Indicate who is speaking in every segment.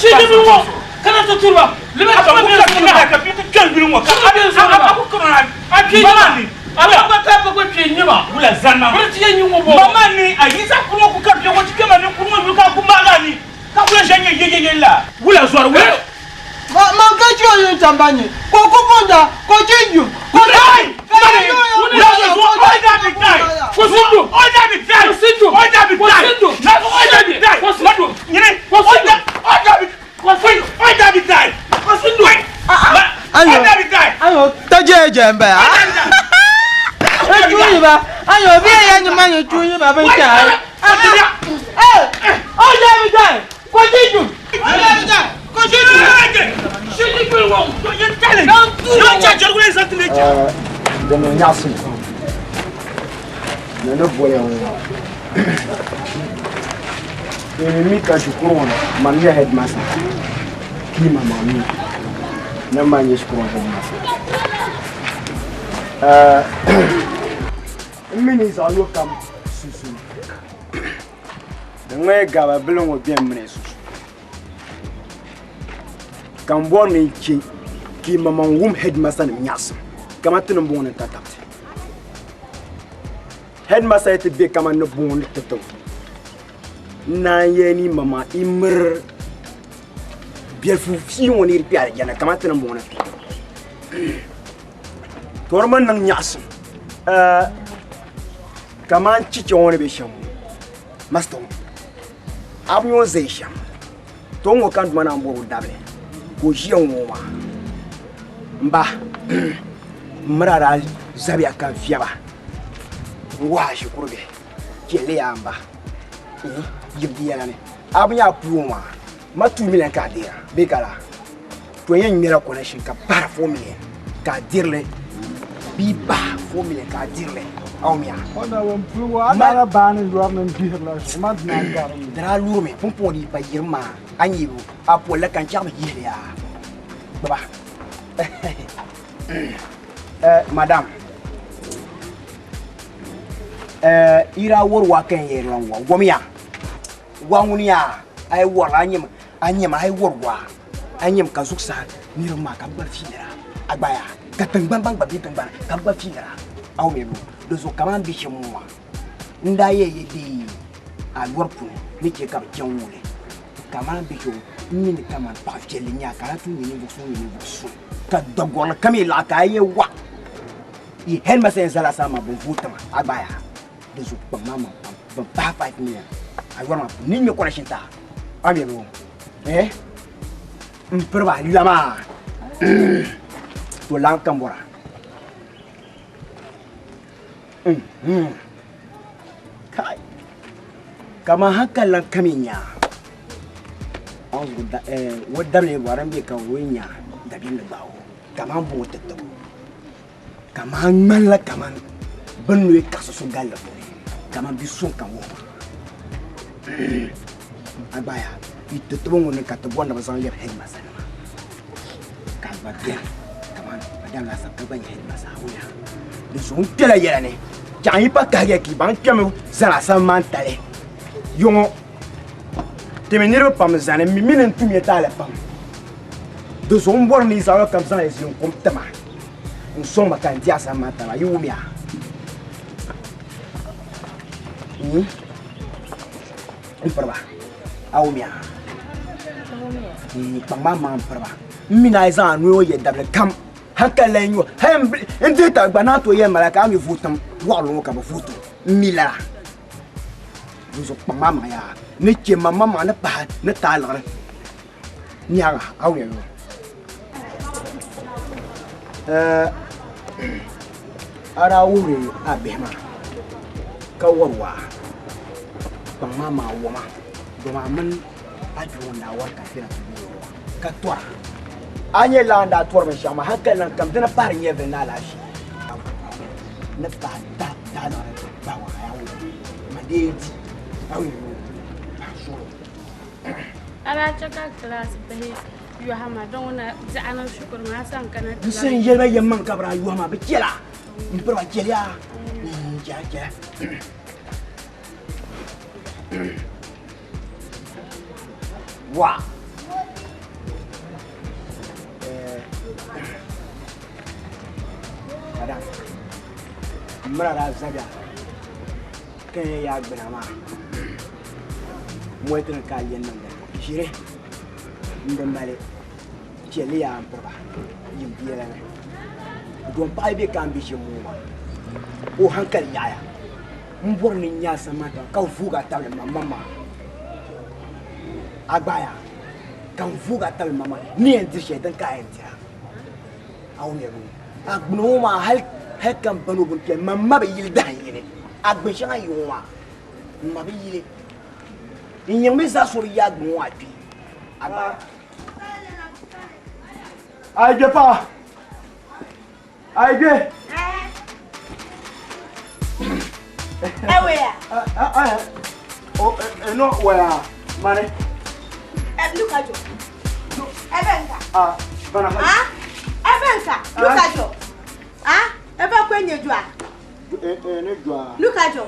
Speaker 1: Shiji bili ŋɔ kana ti turi ba. Lima
Speaker 2: A
Speaker 1: tuma
Speaker 2: ku
Speaker 1: bɛ
Speaker 2: ka
Speaker 1: zuɣu ni ba.
Speaker 2: ka bia ti kpɛri yuli ŋɔ ka
Speaker 1: Tuma bɛ zuɣu ni ba.
Speaker 2: a ku karo na
Speaker 1: A kpee
Speaker 2: mama
Speaker 1: nyima.
Speaker 2: ni
Speaker 1: A bɛ gba taa bɛ gba kpee nyima.
Speaker 2: Wula zani ma.
Speaker 1: Bɛ ti yɛn nyi ŋɔ bɔ.
Speaker 2: Mama ni a yi zaɣ kuri ŋɔ ku kari bia ŋɔ ti kpɛma ni kuri ŋɔ yuli ka a ku maagi a ni ka kuli ʒe nyɛ yeyeye la. Wula zɔri wula.
Speaker 3: Ma ma ka chi o yin tamba ni ko ku bunda ko chi ju ko
Speaker 2: Dai!
Speaker 3: ka
Speaker 2: Mani!
Speaker 3: yo yo
Speaker 2: Wula zɔri o da bi dai.
Speaker 1: Ko sindu.
Speaker 2: O da bi dai.
Speaker 1: Ko sindu.
Speaker 2: O da bi
Speaker 1: Ko
Speaker 2: dai.
Speaker 1: sindu.
Speaker 2: Na o da bi dai.
Speaker 1: Ko sindu.
Speaker 2: Nyini.
Speaker 1: Ko
Speaker 2: O
Speaker 1: sindu.
Speaker 2: da o da bi
Speaker 1: Ko sindu.
Speaker 2: o da bi dai.
Speaker 1: Ko sindu.
Speaker 3: Ayo.
Speaker 2: O da bi dai.
Speaker 3: Ayo taje je mbe a. E chu yi ba. Ayo bi ya ni ma ni chu yi ba be cha. Eh. O da bi dai. Ko chi ju. O da bi dai. Ko chi ju.
Speaker 1: Shiji bili ŋɔ.
Speaker 4: Din niŋ nyaɣisim pam ni ni boli ya ŋɔ maa n mi ka shikuru ŋɔ ni mani nyɛ headmaster ka yi maŋmaŋ mi ni man nyɛ shikuru ŋɔ headmaster. N mi ni zaɣ yino kam sunsuuni di ŋmani gaba bili ŋɔ beni mini sunsuuni. Ka m bɔri ni n che ka yi maŋmaŋ wum headmaster nim nyaɣisim kaman ti ni bɔŋɔ ni n-tatabti. Headmaster yi ti be kaman ni bɔŋɔ ni ti ti o, n naan yɛli ni yi maŋmaŋ yi miri biɛlifu fii ŋɔ ni yi di kpe alijana kaman ti ni bɔŋɔ ni ti. To di mi niŋ nyaɣisim kaman chicha ŋɔ ni be shɛm ŋɔ, master ŋɔ. A bi nya o ni zaya shɛm, to ŋ-ŋɔ ka n Duuma naan bɔri o dabili ka o ʒiya ŋ-ŋɔ maa. M ba, m miri a daa zabiya ka n fiɛba n-wahi a shikuru bihi. Chɛli yaa m ba, ihi, yim di yɛla ni. A bi nya a puu ŋɔ maa, ma 2 million ka a deera bee ka laa? To n yɛn ŋmɛla connection ka pahiri 4 million ka a diri li bee pahi 4 million ka a diri li a wumya.
Speaker 5: O na ŋun puli ŋɔ a naala baani yɔri ni n-dihiri la zuɣu ma dina n-gari mi.
Speaker 4: Di daa lurimi pumpɔŋɔ di yi pa yirim maa a ni yibu a polli ka n chaɣ bi yihili yaa gbuba. Eh, madam eh, yi daa wari waa ka n yɛri la n-wa wamiya waa ŋuni yaa a yi warila a nyɛmi A nyam a yi wari waa, a nyam ka zuɣusaa niriba maa ka bɛ gba fiilira a gba yaa, ka tiŋgbani ban gba be tiŋgbani ka bɛ gba fiilira a wumya bɛ? Di zuɣu kaman bɛ shɛm ŋɔ maa, n daa yɛli ya deei a yɔri puni ni chɛ ka bɛ chaŋ ŋɔ ni kaman bɛ shɛm n mi ni kaman paɣ viɛlli n-nyɛ a ka a lahi tooi nyɛ ninvuɣ so ŋun nyɛ ninvuɣ suŋ ka dagɔrili kam yi laɣim ka a yɛli wa yi headmaster yɛn zali a sani maa bɛn vooi tiŋa a gba yaa. Di zuɣu kpaŋ maa maŋ pam bɛn pahi 5 million a yɔri maa puuni ni ŋmɛ connection ti a. A mi bɛ eh n piri ba yula maa to lan ka bɔra kai kaman hankali lan kami nya an zuɣu da eh o dabili bɔra din bɛ ka o nya dabiɛm ni gbaai o kaman bɔŋɔ ti tibo kaman ŋmanila kaman bini ni kaɣisi so galli puuni kaman bi suŋ ka wuhi ma a gba yaa yi ti tibi ŋuni ka ti bɔri ni bi zaŋ lɛbi headmaster nima ka a gba bɛni kaman madam laasabu ka gba nyɛ headmaster a wuya di zuɣu n kpɛla yɛla ni chaŋ yi pa kahigiya ka yi baŋ kpɛmi zani a sani maa n-tali yɔŋɔ Ti mi niriba pam zani m mi ni n tum ya taali pam. Di zuɣu m bɔri ni yi zaɣ yino kam zaŋ yi zilinkom ti ma n-sɔŋ ma ka n di asama maa taba. Yi wumya? M piri ba, a wumya? Kpaŋ maa maŋ m piri ba. M mi ni a yi zaŋ a nuu yɛ dabili kam hankali la yi nyo hali n dihi taba gba naan tooi yɛli ma la ka a mi vooi tiŋ wɔɣili ŋɔ ka bɛ vooi ti o. M mi lala. Dinzuɣu kpaŋ maa maŋ yaa ni chɛ ma maŋmaŋ ni pahi ni taai liɣiri nyaanga a wumya yoo. A daa wuhiri a bihi maa ka wari waa kpaŋ maa maŋ wama dama a mini a kpee ŋun daa wari ka a kpɛna ti booni o maa ka tɔra. A nyɛ laa n daa tɔri binshɛɣu maa hali ka lan kam di ni pahiri nyɛvili ni alaafee ni pahi tahi liɣiri bahi wa a ma dee di a wum suɣulo.
Speaker 6: A daa chɛ ka kilaasi bihi yɔha ma din ŋuna diɛɣu ni shikuru maa sani kana ti
Speaker 4: N sani yɛli ba yɛm maŋ ka bɛ daa yɔhi ma bɛ chɛla m piri ba chɛliya chɛla chɛla. Wa. Madam, n mira daa zabiya ka yɛn yaa gbuna maa mɔliti ni ka a yɛn niŋdi ʒiri n di mali piɛlli yaa n piriba yim biɛla ni don paɣa bɛ ka n bɛ ʒim ŋɔ maa o hankali yaɣaya n bɔri ni n nya Samanta ka vuugi a tabili ma ma maa a gbaaya ka n vuugi a tabili ma maa ni yɛn diri shɛli din ka a yɛn dira a wumya bee a gbuni ŋɔ maa hali hali ka n bani o bin piɛlli ma ma bi yili dahin yini a gbuni shɛŋa yi ŋɔ maa n ma bi yili n yiŋ mi zaa so bi yi a gbuni ŋɔ a kpee a gbaaya
Speaker 5: A yi gbe paɣa. A yi gbe.
Speaker 3: Ewe ya.
Speaker 5: O eno waya mane.
Speaker 3: Luka jo. Ebe nka.
Speaker 5: Ah, bana.
Speaker 3: Ah? Ebe nka. Luka jo. Ah? Ebe kwenye jwa.
Speaker 5: E e ne jwa.
Speaker 3: Luka jo.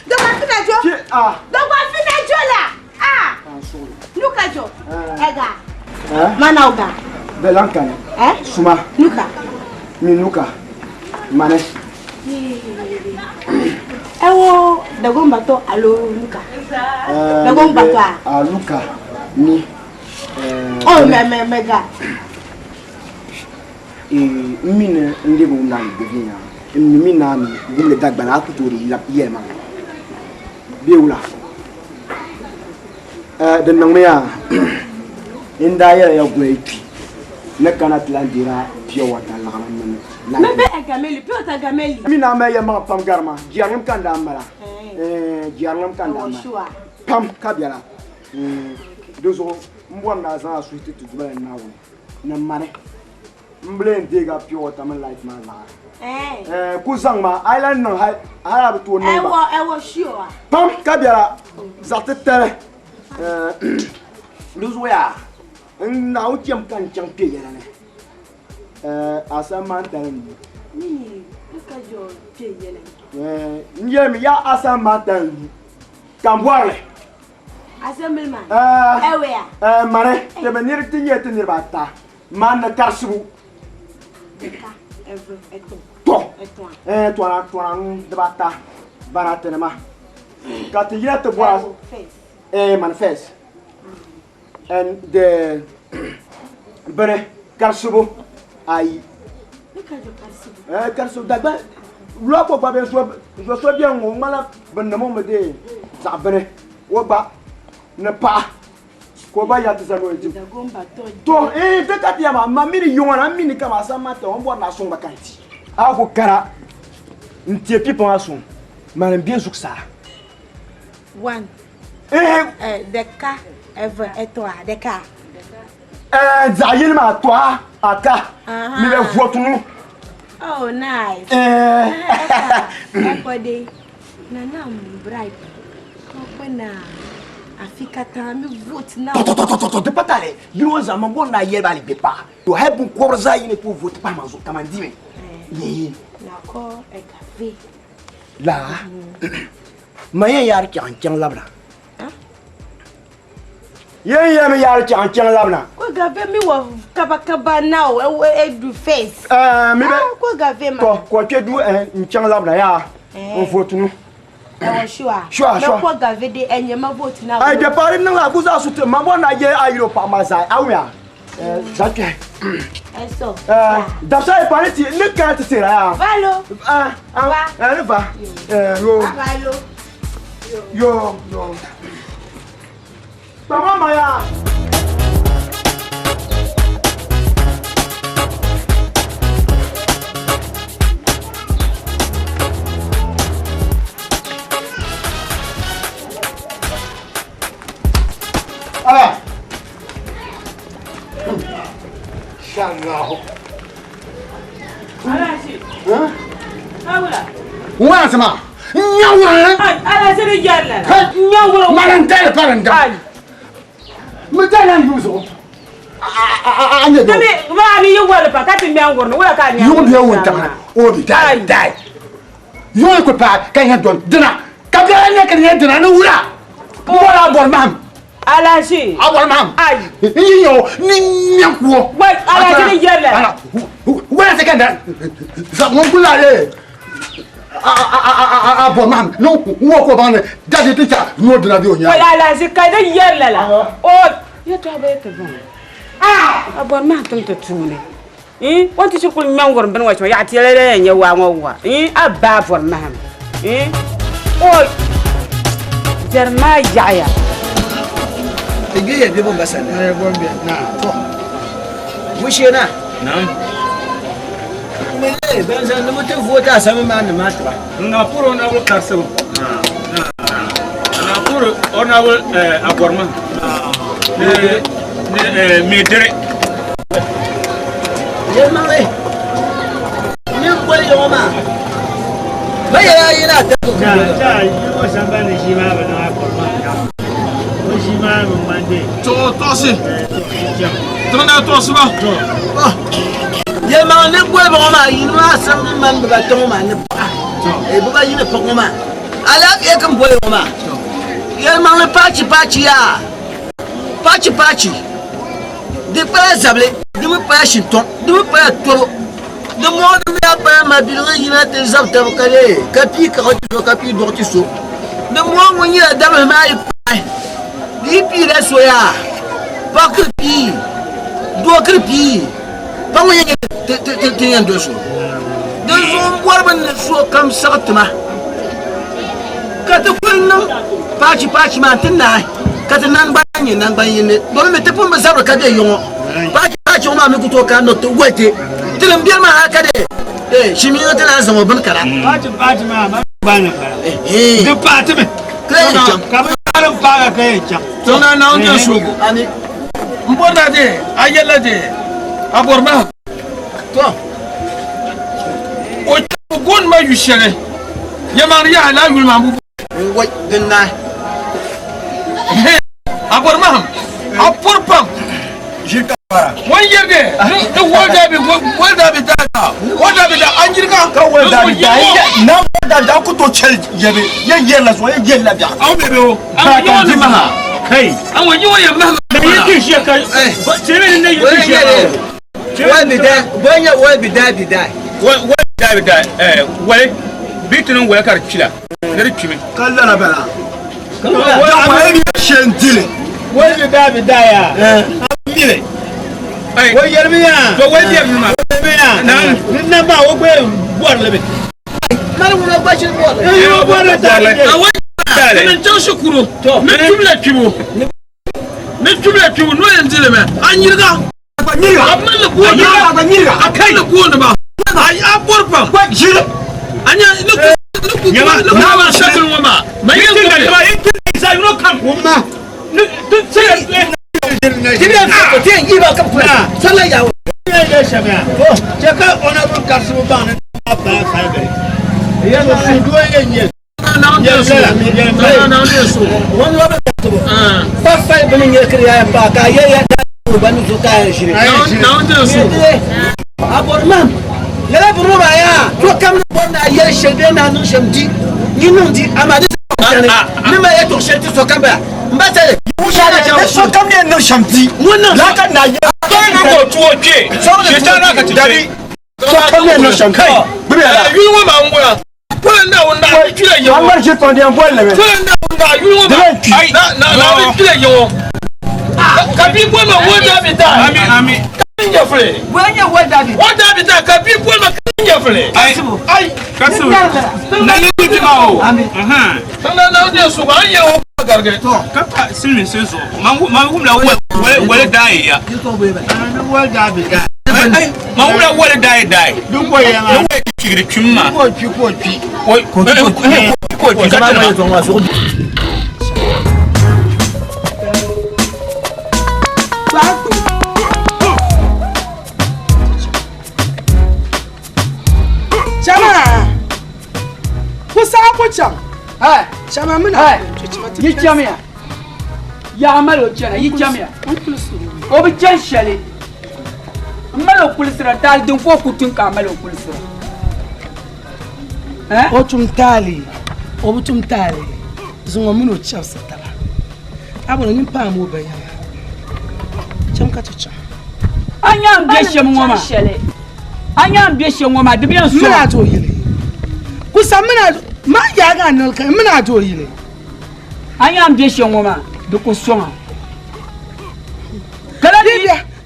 Speaker 3: Dɔgɔ fina jo.
Speaker 5: Ki ah.
Speaker 3: Dɔgɔ fina jo la. Ah.
Speaker 5: Ah, sorry.
Speaker 3: Luka jo. Ega.
Speaker 5: Eh?
Speaker 3: Mana uga.
Speaker 4: Belan kane.
Speaker 3: Eh?
Speaker 4: Suma.
Speaker 3: Luka.
Speaker 4: Minuka. Mane.
Speaker 3: Ewo dagomba to alo Luka. Dagomba to a.
Speaker 4: Ah, Luka. Ni.
Speaker 3: Oh me me me ga.
Speaker 4: N mi ni n lebi wumdi a ni gbubi nyaanga n mi mi naa mi wumdi Dagbani a ku tooi di yɛli ma bee wula di niŋmi yaa n daa yɛla ya goli kpi ni kana ti lahi deera pure water laɣiri mini
Speaker 3: Me be gameli pure water gameli.
Speaker 4: Mi naa mali yɛlimaŋli pam gari ma jɛrilim ka n daa mala jɛrilim ka n daa mala pam ka biɛla di zuɣu n bɔri ni a zaŋ a suhu ti ti Duba la Naawuni ni mani n bi lee deegi a pure water mini light maa laɣiri ku zaŋ ma a yi lahi niŋ hali a bi tooi niŋ ba pam ka biɛla zaɣ titali di zuɣu yaa n Naawuni chɛmi ka n chaŋ kpɛ yɛla ni asani maa tali n lu n yɛlimi yaa asani maa tali n lu ka n bɔrili
Speaker 3: Assembly man.
Speaker 4: Ewe. Mani, ti bi niri ti nyɛ ti niriba ata. Mani ni karisibu. To. Tɔna tɔna nu dibata bana tinima. Ka ti yina ti bɔra. Mani first. And the bini karisibu ayi. Karisibu dagba lɔko gba bɛ so so bɛni ŋɔ ŋmanila bi niŋ o mi dee zaɣ bini o gba ni paɣa ka o gba ya ti zani o dim to ee di ka ti ya maa ma mi ni yiŋɔ na n mi ni kama a sani maa tɛm o ni bɔri ni a sɔŋ ba ka n ti a ku kana n tie pipa maa sɔŋ mani n bɛ zuɣusaa
Speaker 3: One. Ɖeka, eve, etɔ̃, ɖeka.
Speaker 4: Zaɣ yini maa tɔha ata mi bɛ vɔtunu.
Speaker 3: Oh, nice. Ekɔ nana bribe. Kɔkpe na afi katã mi vote na.
Speaker 4: Tɔtɔtɔtɔtɔ di pa tali yino ŋɔ zaa man bɔri ni a yɛli ba li bɛ paɣa to hali binkɔbiri zaa yi ni tooi vote pahi ma zuɣu kaman dimi. Yee.
Speaker 3: Nakɔ egave.
Speaker 4: Laa ma yɛn yaari chaŋ n chaŋ labina. Yɛn yɛmi yaari chaŋ n chaŋ labina.
Speaker 3: Ko gave mi wɔ kabakaba na o edu face.
Speaker 4: Mi bɛ
Speaker 3: ko gave ma.
Speaker 4: Tɔ ko kpɛ du n chaŋ labina yaa n vote nu.
Speaker 3: Ɛwɔ sure.
Speaker 4: Sure sure.
Speaker 3: Mɛ ko gave de ɛnyɛ ma vote na.
Speaker 4: Ayi de paari niŋ la ku zaa su ti ma bɔri na yɛ a yiri o paɣa maa zaa a wuya zaa kpɛhi.
Speaker 3: Ɛsɔ.
Speaker 4: Dabisa yi paani ti ni kana ti teera yaa.
Speaker 3: Valo.
Speaker 4: Va. Ni va. Yo.
Speaker 3: Valo.
Speaker 4: Yo yo. Kpama ma yaa.
Speaker 5: Ala. Inshallah.
Speaker 1: Alaji. Awula.
Speaker 5: Wala sama. Nyawura.
Speaker 1: Alaji ni yɛrila la. Nyawura.
Speaker 5: Mani n dali pari n da. Mi dali n yuzu. A nyɛ do.
Speaker 1: Tani ba ni yi wali pa ka ti mɛ n wurni wala ka nya.
Speaker 5: Yuŋ bɛ wuntaŋa o bi dai dai. Yuŋ ku paai ka nyɛ dɔn dina ka biɛla nyɛ ka di nyɛ dina ni wula. N bɔra a bɔri maham.
Speaker 1: Alaji.
Speaker 5: A bɔri maham.
Speaker 1: Ayi.
Speaker 5: N yi nyɛ o ni ŋmɛ kuo.
Speaker 1: Wai alaji ni yɛri lala.
Speaker 5: Wala ti ka da ŋun kuli la ye a bɔri maham ni n wo ko baŋ ni dadi ti cha ni o dina bɛ o nyaanga.
Speaker 1: Wai alaji ka di yɛri lala. O yɛtɔɣa bɛ ti bɔŋɔ. A bɔri maham tim ti tuuni. O ni ti shiri kuli ŋmɛ n wurim bini ŋɔ shɛm yaɣa ti yɛli la yɛn nyɛ waa ŋɔ wa a baa bɔri maham o biɛri maa yaɣaya.
Speaker 4: Ti gbi yɛ bibu masa na. To. Wushee na.
Speaker 2: Naam.
Speaker 4: Mele ban zaŋ ni bi ti vooti asami maa ni maa tiba.
Speaker 2: Nga puri honorable Kasimu. Nga puri honorable Agorma. Ni Medere.
Speaker 4: Yɛlimaŋli ni boli yɔŋɔ maa ba yɛla a yina a tabi
Speaker 7: Tɔɣisi tiŋ naa tɔɣisi ba.
Speaker 4: Yɛlimaŋli ni boli bɔŋɔ maa yini maa asambili mani bibata ŋɔ maa ni paɣa bibayi ni paɣa ŋɔ maa alaafee ka n boli ŋɔ maa yɛlimaŋli paachi paachi yaa paachi paachi di pala zabili di mi pala shintɔŋ di mi pala tɔbu di mɔɣu di mi yaa pala mabiligi yina ti zabi tabi ka lee ka pii kaɣa ti so ka pii dɔɣi ti so di mɔɣu ŋɔ nyɛla dabihi maa yi pahi di yi piila so yaa paɣa kiri pii doo kiri pii paɣa ŋɔ yɛn nyɛ ti yɛn doli so di zuɣu n bɔri bi ni so kam saɣi tima ka ti kuli niŋ paachi paachi maa ti naai ka ti nangbani nyɛ nangbani yini domi mi ti pun bi zabiri ka deei yɔŋɔ paachi paachi ŋɔ maa mi ku tooi kana ni ti wali ti ti din biɛri maa hali ka deei shimiŋ ti naan zaŋ o bini kara
Speaker 2: paachi paachi maa ma gbani bala di paati mi
Speaker 4: ka yɛn chaŋ
Speaker 2: ka bi yarim paaga ka yɛn chaŋ
Speaker 7: Tiŋ naa Naawuni jɛn suugu.
Speaker 4: Ami.
Speaker 7: N bɔri na de a yɛlla de a bɔri ma.
Speaker 4: To.
Speaker 7: O chaŋ gooni ma yu shɛli yɛlimaŋli yaha laa yuli maa m-bi
Speaker 4: N wai din naai.
Speaker 7: A bɔri maham a pɔri pam. Ŋun yɛri de ni wol daa bi wol daa bi daa daa wol daa bi daa a nyirika.
Speaker 8: Ka wol daa bi daa na wol daa bi daa ku tooi chɛli yɛbi yɛn yɛri la zuɣu yɛn yɛri la biɛɣu.
Speaker 7: Aw bɛ o. Aw yi ŋɔ ni maha.
Speaker 2: Kai.
Speaker 7: Aw yi ŋɔ yɛ maha.
Speaker 2: Na yi ti ʒiya ka tɛmɛ ni na yi ti ʒiya.
Speaker 4: Wol bi daa bɔn nyɛ wol bi daa bi daa.
Speaker 2: Wol daa bi daa wali bi ti niŋ wali ka di kpila ni di kpimi.
Speaker 8: Ka lala bala. Wali bi shɛ n dili.
Speaker 3: Wol bi daa bi daa yaa. Mili. O yɛlimi yaa.
Speaker 2: To wali biɛri nima.
Speaker 3: O yɛlimi yaa. Ni na maa o gba yɛn bɔri li mi.
Speaker 4: Mali ŋuna gba shiri bɔri.
Speaker 3: Ee o bɔri li taali.
Speaker 7: Ni chaŋ shikuru ni tumla kpibu ni tumla kpibu n'o yɛn dili mi a nyirika. A mali gooni a mali gooni ba a bɔri pam. A nya ni ku ni ku ni ku ma shɛkili ŋɔ maa ma yɛn gbubi.
Speaker 4: Ti yɛn yiba ka kula sala yawo.
Speaker 3: Chɛ ka honorable Kasimu baŋ ni a paa fibiri. Suduo yɛn nyɛ.
Speaker 4: Wani wa bɛ tubu. Fa fali bini nyɛ kiri ya pa ka yɛ ya da ba ni zo ka yɛn ʒiri. A bɔri mam lala biri maa yaa to kam ni bɔri na yɛli shɛli bee na niŋ shɛm di ni niŋ di amaa di ni ma yɛ tɔɣ shɛli ti so kam bala n ba tali.
Speaker 8: Ni so kam ni yɛn niŋ shɛm di. La ka na yɛ. Dabi. So kam ni yɛn niŋ shɛm di. Gbibi ya la.
Speaker 7: Yuli ŋɔ maa n bɔra. Pɔlɔ n daa ŋun daa bi kpila yɛŋɔ.
Speaker 8: An bari ʒiri tɔndi yɛn bɔli li mi.
Speaker 7: Pɔlɔ n daa ŋun daa yuli ŋɔ maa. Na na na bi kpila yɛŋɔ. Ka bi bɔli ma wol daa bi daa.
Speaker 2: Ami ami.
Speaker 7: Ka bi nyɛ fili.
Speaker 4: Wol nyɛ wol daa bi.
Speaker 7: Wol daa bi daa ka bi bɔli ma ka bi nyɛ fili.
Speaker 2: Ayi. Kasimu. Na yi ti ma o.
Speaker 4: Ami.
Speaker 7: Tiŋ naa Naawuni jɛn suugu an yɛ o garigi.
Speaker 2: Ka pa silimiinsi zuɣu ma wumla wali daa yi ya.
Speaker 3: Wol daa bi daa.
Speaker 2: Ma wumla wali daa yi daa yi.
Speaker 3: Di ko yɛ maa.
Speaker 2: Ni wali ti chigiri kpim maa.
Speaker 3: Ko kpi ko kpi.
Speaker 2: Ko kpi ka tiri ma.
Speaker 5: Chama. Ku saɣa ku chaŋ. Chama mina.
Speaker 9: Yi chamiya. Yaa mali o chana yi chamiya. O bi chani shɛli. N mali o kulisira taali din ka o ku tin ka a mali o kulisira.
Speaker 5: O tum taali o bi tum taali zuŋɔ mini o chɛbisi taba. A bɔri nyin paam o bayana. Cham ka ti chaŋ.
Speaker 9: A nya n be shɛm ŋɔ maa. A nya n be shɛm ŋɔ maa di bi yɛn
Speaker 5: sɔŋ. Mini a do yili. Kusa mini a maa yaagi a noli ka mini a do yili.
Speaker 9: A nya n be shɛm ŋɔ maa di ku sɔŋ a.
Speaker 5: Kala di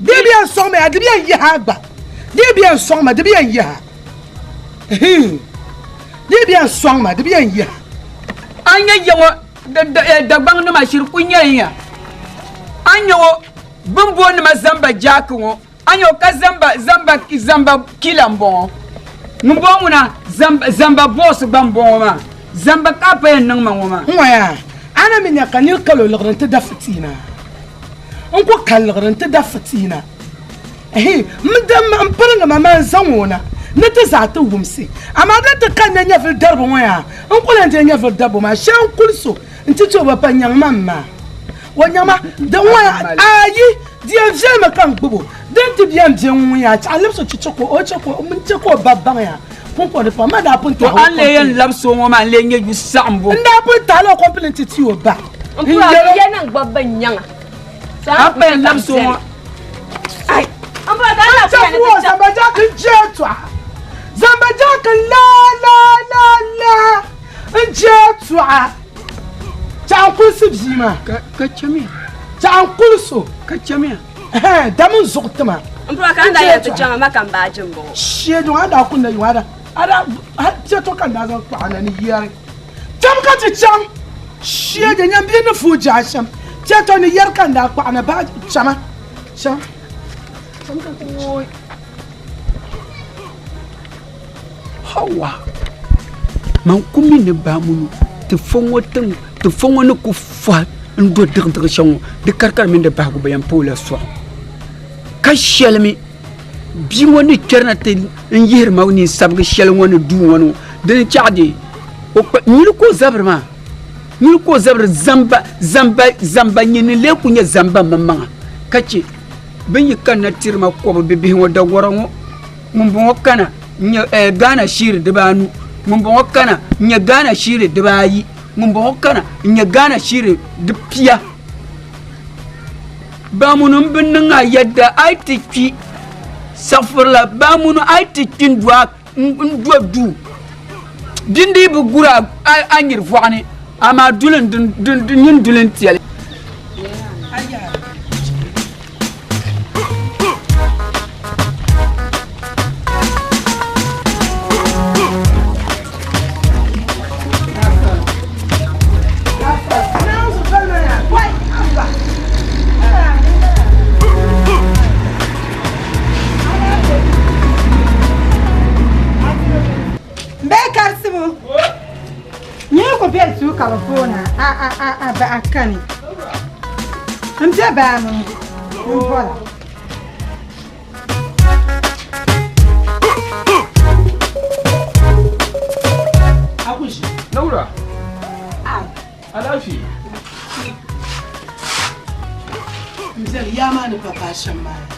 Speaker 5: di bi yɛn sɔŋ ma ya di bi yɛn yihi a gba. Di bi yɛn sɔŋ ma di bi yɛn yihi a. Di bi yɛn sɔŋ ma di bi yɛn yihi a.
Speaker 9: A nya ya ŋɔ Dagbaŋ nima shiri ku nyɛli ya. A ni nya ŋɔ bɛ ni booni ma Zamba Jaaki ŋɔ, a nya o ka Zamba, Zamba, Zamba Kila m-bɔŋɔ. Ŋun bɔŋɔ ŋuna Zamba, Zamba Boss gba m-bɔŋɔ maa. Zamba ka a pa yɛn niŋ ma ŋɔ maa.
Speaker 5: N ŋɔya, a na mi nya ka nir kal o liɣiri nti da fitiina. N ku kal liɣiri nti da fitiina. Ɛhii, m di m piriŋgi ma maa n-zaŋ o na ni ti zaa ti wumsi. Amaa di ti ka n nya nyɛvili daribu ŋɔ yaa, n ku lan deei nyɛvili dabbu maa shee n-kuli so nti ti o ba pa nyaŋ ma m maa. O nyaŋ ma, di ŋɔ yaa, ayi, di yɛn viɛlimi ka n gbib o. Di ni ti bɛn be ŋun yaa, chɛ a labis o chichi ka o chɛ ka o n-chɛ ka o ba baŋ ya pumpɔŋ di pam. Man daa pun
Speaker 9: tahi o. To a ni lee yɛn labis o ŋɔ maa n-lee nyɛ yu saɣimbu.
Speaker 5: N daa pun tahila o kɔmpilin ti ti o ba.
Speaker 10: N pun a bi yɛn niŋ gbib bɛn nyaŋ a.
Speaker 9: A pa yɛn labis o ŋɔ.
Speaker 5: Zamba Jack n je tɔɣa Zamba Jack n la la la la n je tɔɣa Chaɣ n kulisi bia maa
Speaker 9: ka chamiya
Speaker 5: Chaɣ n kuliso
Speaker 9: ka chamiya
Speaker 5: dam n zuɣu tima
Speaker 10: n pura ka n daa yɛn ti chaŋ ma ka n baaji n bɔŋɔ
Speaker 5: shee duŋ a daa kunna yuŋ a daa a daa hali piɛto ka n daa zaŋ kpaɣa na ni yɛri Cham ka ti chaŋ shee di nyam bia ni fuui jahi shɛm piɛto ni yɛri ka n daa kpaɣa na baaji chama cham
Speaker 9: Hawa man ku mi ni baamunu ti fo ŋɔ tiŋ ti fo ŋɔ ni ku fɔhi n do diɣidiɣi shɛm ŋɔ di karikari mini di bahigu bi yɛn pa o la sɔɣu ka shɛli mi bia ŋɔ ni kpɛrina ti n yihiri ma ninsabigi shɛli ŋɔ ni duu ŋɔ ni ŋɔ dini chaɣ di o kpa nyuli ka o zabiri maa nyuli ka o zabiri zamba zamba zamba nyini lee ku nyɛ zamba maŋmaŋa ka chɛ bɛ yi kanna tiri ma kɔbu bibihi ŋɔ dagɔra ŋɔ ŋumbɔŋɔ kana n-nyɛ Ghana shiiri dibaanu ŋumbɔŋɔ kana n-nyɛ Ghana shiiri dibaayi ŋumbɔŋɔ kana n-nyɛ Ghana shiiri di pia Baamunu m bi niŋ a yɛda a yi ti kpi saɣifirila baamunu a yi ti kpi n do duu din dii bi guri a nyiri vɔɣu ni amaa duli nyin duli n-tiɛli.
Speaker 3: Bee karisibu nyini ku be suu ka bi foona a a a a baɣa kani n bɛ baa mi n bɔra.
Speaker 7: Akushi. Laura. Alaafee.
Speaker 5: N bɛri yaa maa ni pa paai shɛm maa.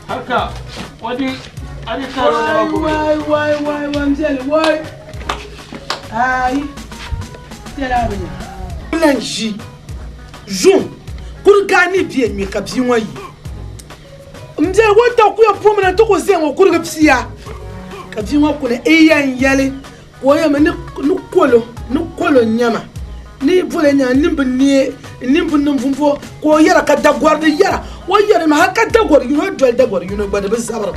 Speaker 7: Haka wani ani karo da ba
Speaker 5: Wai wai wai wai mzeli wai. Ai. Tela binya. Lan ʒi zuŋ kuri gaani bɛ mi ka bia ŋɔ yi. M biɛli o ta ku yɛn pɔmi na ti ku zaya ŋɔ kurigi pia ka bia ŋɔ kuli n yɛn yɛli ka o yɛmi ni kolo ni kolo n nyɛma ni boli n nyɛma ni bi neei ni bi niŋ vumbo ka o yɛra ka dagɔri di yɛra o yɛrimi hali ka dagɔri yino doli dagɔri yino gba di bi zabiri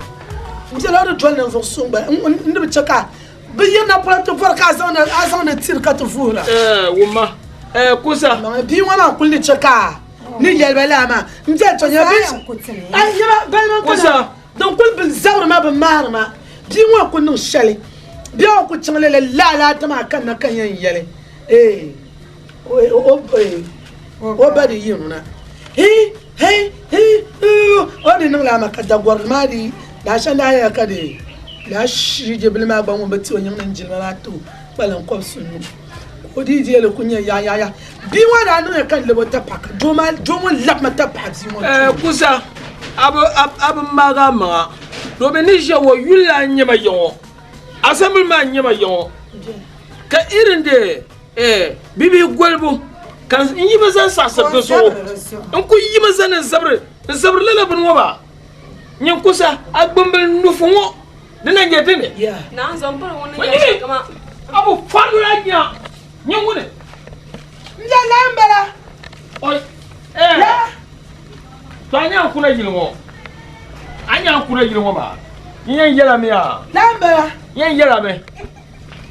Speaker 5: m biɛla o di doli ninvuɣu so gba n ni bi chɛ ka bi yirina polo ti bɔri ka a zaŋdi tiri ka ti vuhira.
Speaker 7: Wumma kusa.
Speaker 5: Bia ŋɔ maa kuli ni chɛ ka ni yɛli ba laa maa n diɛli to nyɛla bali din kuli bi zabiri ma bi maari ma bia ŋɔ ku niŋ shɛli bia ŋɔ ku chaŋ lala lala ti maa kanna ka yɛn yɛli o ba di yi nuna hi hi hi o di niŋ laa maa ka dagɔri maa di daa shɛli daa yɛla ka di daa shije bili maa gba ŋun bi ti o yiŋ ni jilima maa ti o kpalim kɔbisi nu. O dii deeli ku nyɛ ya ya ya. Bia ŋɔ daa niŋya ka lab o tapaɣa ka doo maa doo ŋɔ labimi tapaɣa bia ŋɔ.
Speaker 7: Eh, kusa, a bi a bi maagi a maŋa domin ni ʒiya ŋɔ yuli la n-nyɛ ma ya ŋɔ assembly maa n-nyɛ ma ya ŋɔ ka irin de eh, bibihi golibu ka n yi bi zani saɣisiri di zuɣu n ku yimi zani n zabiri n zabiri lala bini ŋɔ maa nyin kusa a gbambili nufu ŋɔ di na nyɛ dini
Speaker 10: Naa n-zaŋ piri ŋun ni nyɛ shɛli kaman.
Speaker 7: A bi fɔrila nya nyin ŋuni.
Speaker 5: N bɛ laa m-bala.
Speaker 7: Oi, eh. To a nya n kuna yili ŋɔ. A nya n kuna yili ŋɔ maa. N yɛn yɛlami yaa.
Speaker 5: Laa m-bala.
Speaker 7: N yɛn yɛlami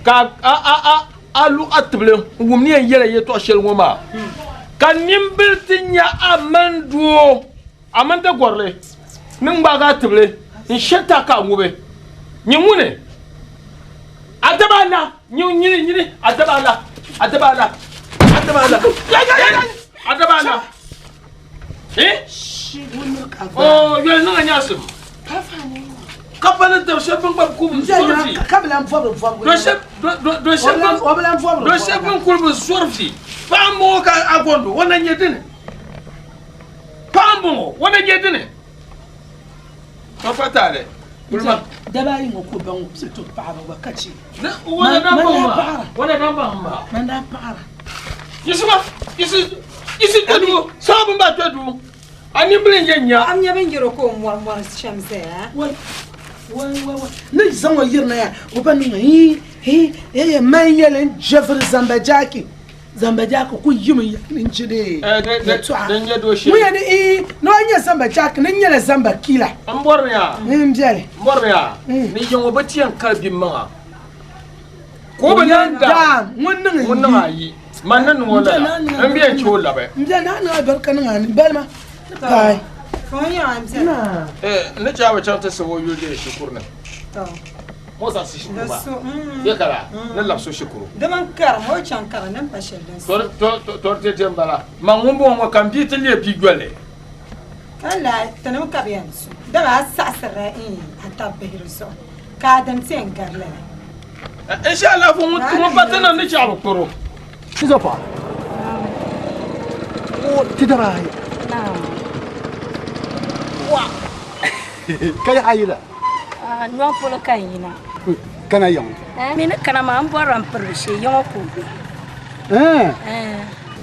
Speaker 7: ka a a a a lu a tibili n wum ni yɛn yɛla yɛtɔɣ shɛli ŋɔ maa. Ka nimbili ti nya a mini doo. A mini dagɔrili ni ŋmaagi a tibili n-shiri ti a ka a ŋubi. Nyin ŋuni? A daba ala! Nyin, nyini, nyini! A daba ala! A daba ala! A daba ala! A daba ala! Eh? Oh, yoli niŋ a nyaɣisim. Ka pa ni dab shɛba bɛn gba bi ku bi zɔri vi.
Speaker 5: Ka bi lan vɔbiri vɔbigu.
Speaker 7: Do shɛba bɛn kuli bi zɔri vi. Paɣa m-bɔŋɔ ka a gɔndo, o na nyɛ dini? Paɣa m-bɔŋɔ, o na nyɛ dini? Pa taali, kuli ma.
Speaker 5: Daba ayi ŋɔ ka o baŋ o pili ti paɣaba gba ka che.
Speaker 7: O na daa baŋ ma, o na daa baŋ ma.
Speaker 5: Man daa paɣira.
Speaker 7: Yiɣisi yiɣisi, yiɣisi kpe duu, saɣim m ba kpe duu. A nimbila n-yɛn nya.
Speaker 11: A nya bindira ka o mɔri mɔri shɛm zaya?
Speaker 5: Wai, wai, wai, wai. Ni zaŋ o yirina ya, o ba niŋ hii, hii, hii, man yɛli n jɛviri zamba jaaki. Zamba jaaki ku yimi n jidi yɛltɔɣa. Ŋun yɛn ni ii ni o nyɛ zamba jaaki ni nyɛla zamba kila.
Speaker 7: N bɔrimi ya.
Speaker 5: N bɛli.
Speaker 7: N bɔrimi ya. Ni yiŋ o bi ti yɛn kali bi maŋa. Ka o bi naan
Speaker 5: daam ŋun niŋ
Speaker 7: ŋun niŋ ayi. Man ni niŋ o lala. N bɛ n chɛ o labi.
Speaker 5: N bɛ naa niŋ alibarika niŋ a ni bali ma. Paai.
Speaker 7: N ni chɛ a bi chaŋ ti sabi o yuli deei shikuru ni. Mo zaɣisi shikuru maa. Yɛ ka laa ni labisi o shikuru.
Speaker 11: Di mini karim, o yi chaŋ karim ni pa shɛli din so.
Speaker 7: Tɔri tɛtɛ m-bala. Man ŋun bɔŋɔ ŋɔ ka m bia ti leei bia jɔli.
Speaker 11: Ka lahi tinim ka bɛ yɛn su, dama a saɣisirila a tab bihi di zuɣu, ka a dini ti yɛn gari lala.
Speaker 7: Inshallah ŋun pa ti niŋ ni chɛɣu bi kparo.
Speaker 8: Tizopa. O ti daba ayi. Wa. Ka yaɣa ayi la.
Speaker 6: Nyɔŋ polo ka n yina.
Speaker 8: Kana yaŋ.
Speaker 6: Mi ni kana maa n bɔrila n pirigi shee yaŋɔ ka o be.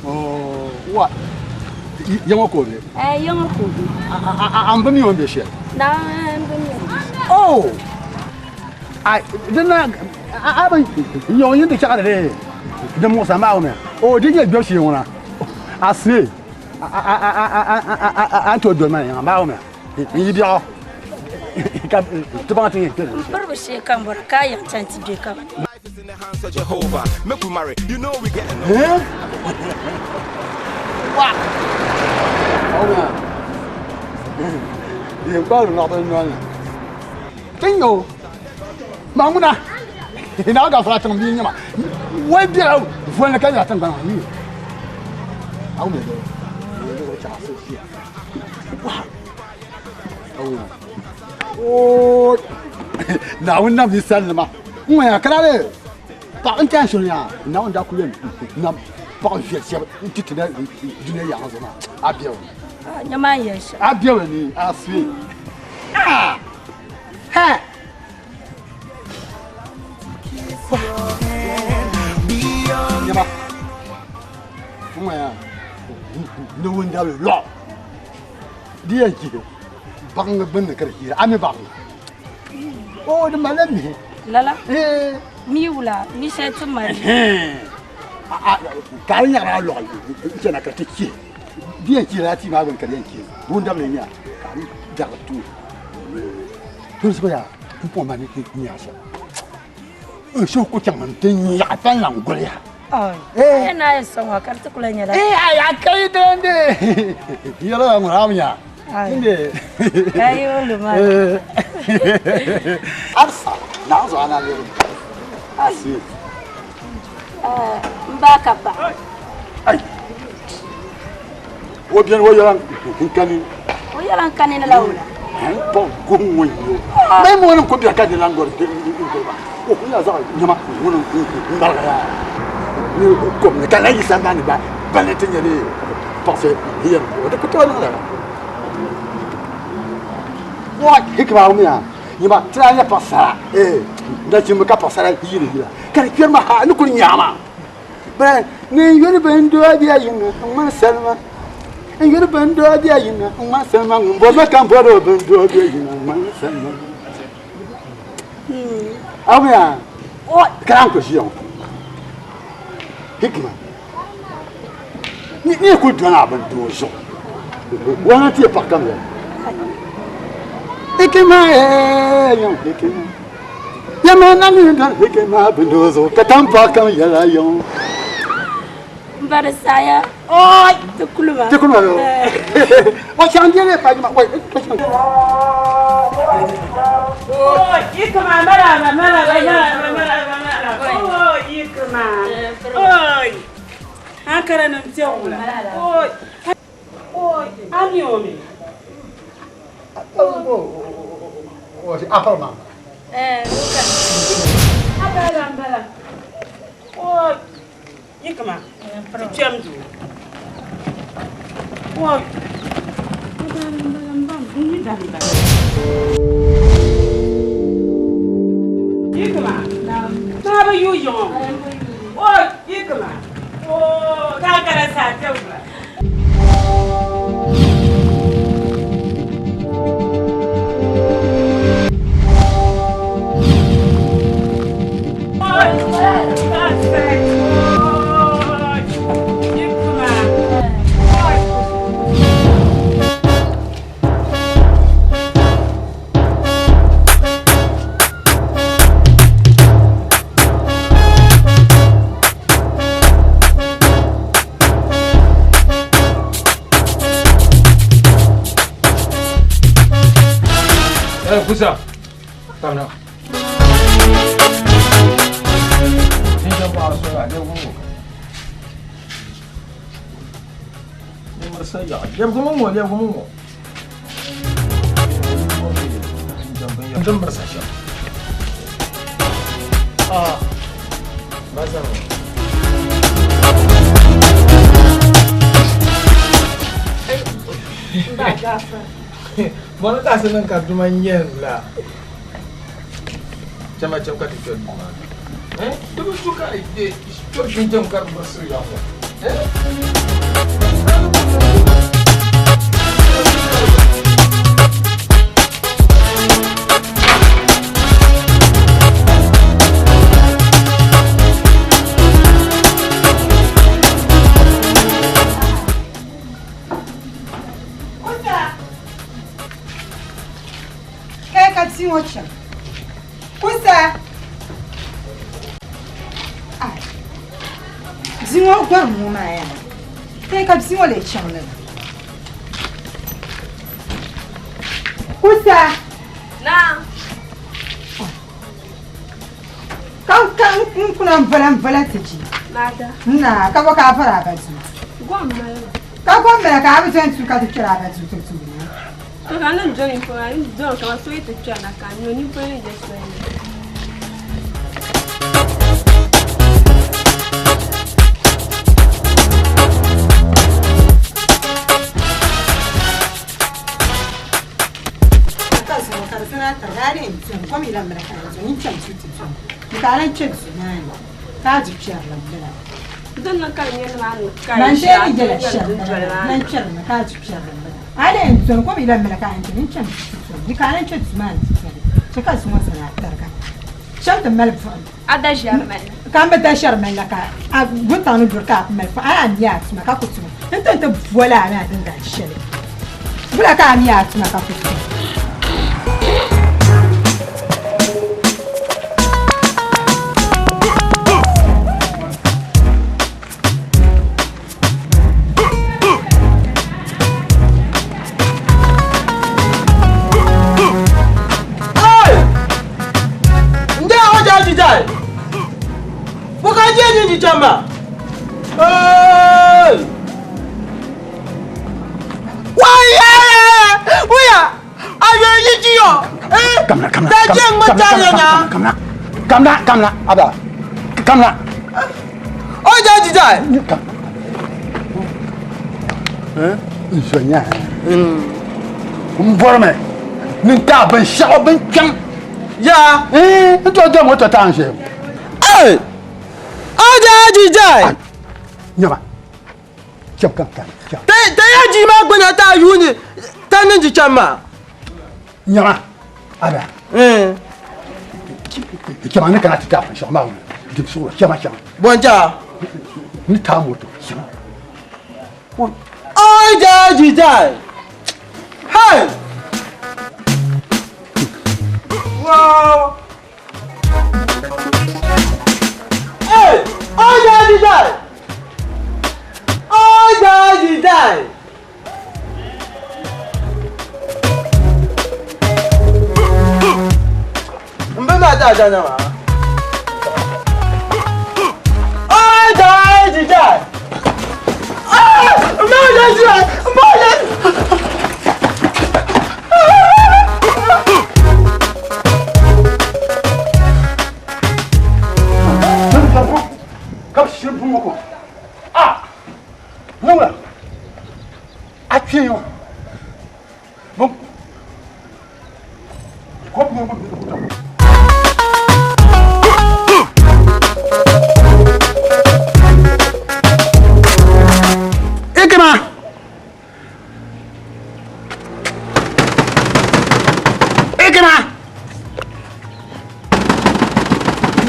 Speaker 8: Oh, wa. Yaŋɔ ka o be.
Speaker 6: Yaŋɔ ka o be.
Speaker 8: A n bi mi o ni be shɛli.
Speaker 6: Na n bi mi o ni be shɛli.
Speaker 8: Oh. Ai, din na a bi yaŋɔ yin ti chaɣiri di di muɣisa maa mi. O di nyɛ gbɛbu shee ŋuna. A see a a a a a a ni tooi doli ma yaŋa maa mi. N yi biɛɣu ka ti baŋ ti yɛn kpɛri.
Speaker 6: N piribu shee ka n bɔra ka a yiŋ chaŋ ti be ka.
Speaker 8: Yɛn kpaari nɔɣibili noli ni. Ti nya o maa ŋuna naa gafara tiŋ bia nyɛma wai biɛla voli ni ka nyɛla tiŋgbani maa ni a wumya Naawuni nam ninsalinima n ŋɔ yaa kana le paɣa n tɛha n suhu yaa Naawuni daa kuli yɛn nam paɣa viɛli shɛba n ti ti na dunia yaɣa zuɣu maa a biɛli
Speaker 6: Nyama n yɛli shɛm
Speaker 8: a biɛli ni a suhi ah ha Nyama n ŋɔ yaa ni wundabili lɔɣu di yɛn chihi baŋ gbunni ka di chihira a mi baŋ o di malila mihi
Speaker 6: lala mi wula mi shɛli ti mali
Speaker 8: ka a nyaɣara a lɔɣu n chɛna ka ti chihi di yɛn chihila tii maa gbuni ka di yɛn chihi wundabili n nyɛ ka a daɣi tuui tunsi yaa pumpɔŋ maa ni nyaɣa shɛm n suhu ku chaŋmi n ti nyaɣa palli n guli ya
Speaker 6: Eh, na yi sɔŋ ka di ti kula nyɛla.
Speaker 8: Eh, ai a kai dende. Yɛla ŋun am nya. Inde.
Speaker 6: Kai olu ma.
Speaker 8: Arsa, na zo ana le. Asi.
Speaker 6: Eh, n ba ka pa.
Speaker 8: Ai. Wo biɛni wo yɛla n kani.
Speaker 6: O yɛla n kani ni la wula.
Speaker 8: N pa gom ŋɔ yo. Mai mo ni ko biɛri ka di lan gori n gori ba. O ku ya zaɣ nyɛma ŋuni n gbarigi ya. ni kom ni ka lahi yi sambani gba palli ti nyɛ ni paɣa so yɛn o di ku tooi niŋ lala. Wai hikima ŋɔ mi yaa nyima ti daa nyɛ paɣasara ee nachimba ka paɣasara yiini yila ka di kpɛri ma ha ni kuli nyaɣa maa bɛ ni yuli bindoo bɛ yiŋa n ŋmani salima n yuli bindoo bɛ yiŋa n ŋmani salima ŋun bɔri ma ka n bɔri o bindoo bɛ yiŋa n ŋmani salima a mi yaa ka naan ku ʒiya ŋɔ hikima ni kuli dɔni a bindoo zuɣu wana ti yɛ paɣa kam yɛli hikima yiŋ hikima yɛma na ni dɔni hikima bindoo zuɣu ka tam paɣa kam yɛla yiŋ
Speaker 6: Bari saya.
Speaker 8: Oi!
Speaker 6: Ti kuluma.
Speaker 8: Ti kuluma yo. O chaŋ deli pa jima. Oi, o chaŋ.
Speaker 1: Oi, hikima maraba maraba maraba maraba maraba. Oi, hikima. Oi. Hankara nim tɛwula. Oi. Oi, ami omi.
Speaker 8: O apple ma.
Speaker 6: Eh,
Speaker 1: Abala mbala. Oi. Hikima. Ti kpɛm duu. Oi. Abala mbala mbam. N yi dahi bala. Hikima. Maa bi yuui yiŋɔ. Oi, hikima. Oi, ka kara saa tɛwula.
Speaker 7: Kusa. Kamna.
Speaker 5: Bɔni ka ase niŋ ka duma nyɛn la chama cham ka ti kpɛ duu maa ni eh di bi tu ka kpɛri jinjɛm ka di mirisi ya ŋɔ eh
Speaker 11: Kusa! Kai ka ti ŋɔ chaŋ. Kusa! Ah! Bia ŋɔ gɔrim ŋɔ maa yaa. Kai ka bia ŋɔ lee chaŋ lala. Kusa!
Speaker 10: Naam.
Speaker 11: Ka ka n kuna n vola n vola ti ji.
Speaker 10: Maada.
Speaker 11: Na ka bɔ ka a vɔri a ba duu.
Speaker 10: Gom mali ma.
Speaker 11: Ka gom mali ka a bi zani tuui ka ti kpɛri a ba duu ti tuui na.
Speaker 10: To ka ni doli n polo ni doli ka so yi ti kpɛri na ka n nyo nimpolo ni je soli ni.
Speaker 11: Ka zuŋɔ ka di zani a tariga a lee doli kom yi lan mali ka di zoni n-chaŋ tuui ti doli ni ka a lan chɛ duu maa ni ka a di kpɛrili m-bala.
Speaker 10: Din niŋ ka di nyɛ nimaani ka
Speaker 11: Man
Speaker 10: yi
Speaker 11: shee
Speaker 10: ʒi
Speaker 11: ni
Speaker 10: a
Speaker 11: yɛla
Speaker 10: doli
Speaker 11: shɛm
Speaker 10: dundoli
Speaker 11: m-bala
Speaker 10: maa
Speaker 11: lan
Speaker 10: ni.
Speaker 11: kpɛrimi ka a di kpɛrili m-bala a lee doli kom yi lan mali ka a doli n-chaŋ tuui ti doli ni ka a lan chɛ duu maa ni ti doli chɛ ka zuŋɔ zani a tariga chaŋ ti mali buɣim.
Speaker 10: A da ʒiɛri mali la.
Speaker 11: Ka m bi da ʒiɛri mali la ka a wuntaŋ ni duri ka a ku mali buɣim a yaa mi a tuma ka ku tuma n ti ni ti boli a maa din gari shɛli wula ka a mi a tuma ka ku tuma.
Speaker 8: Kamna, kamna, kamna, kamna, abba, kamna.
Speaker 3: jijai.
Speaker 8: N zo nya. N bɔrimi ni n taai binshɛɣu bin kpɛm.
Speaker 3: Ya.
Speaker 8: N to dɔm o to taai n ʒe.
Speaker 3: Hey! Oja jijai.
Speaker 8: Nyama. Chɛm kam kam. Chɛm.
Speaker 3: Ta ya ji maa gbuna ta yuuni ta niŋ di chɛm maa.
Speaker 8: Nyama. Ada. Chɛma ni kana ti taai binshɛɣu maa wuli. Di suɣulo chɛma chɛma.
Speaker 3: Bɔnja.
Speaker 8: Ni taai moto chɛma.
Speaker 3: Oja jijai. Hey! Wow! Hey! Oja jijai. Oja jijai. N bi maa daa janya maa. Oja jijai. Ah! N ma jijai. N ma jijai.
Speaker 8: Ka bi shiri buŋɔ ko. Ah! Niŋla. A kpee ŋɔ. Bom. Ko bi ŋɔ bi ku Ikima. Ikima.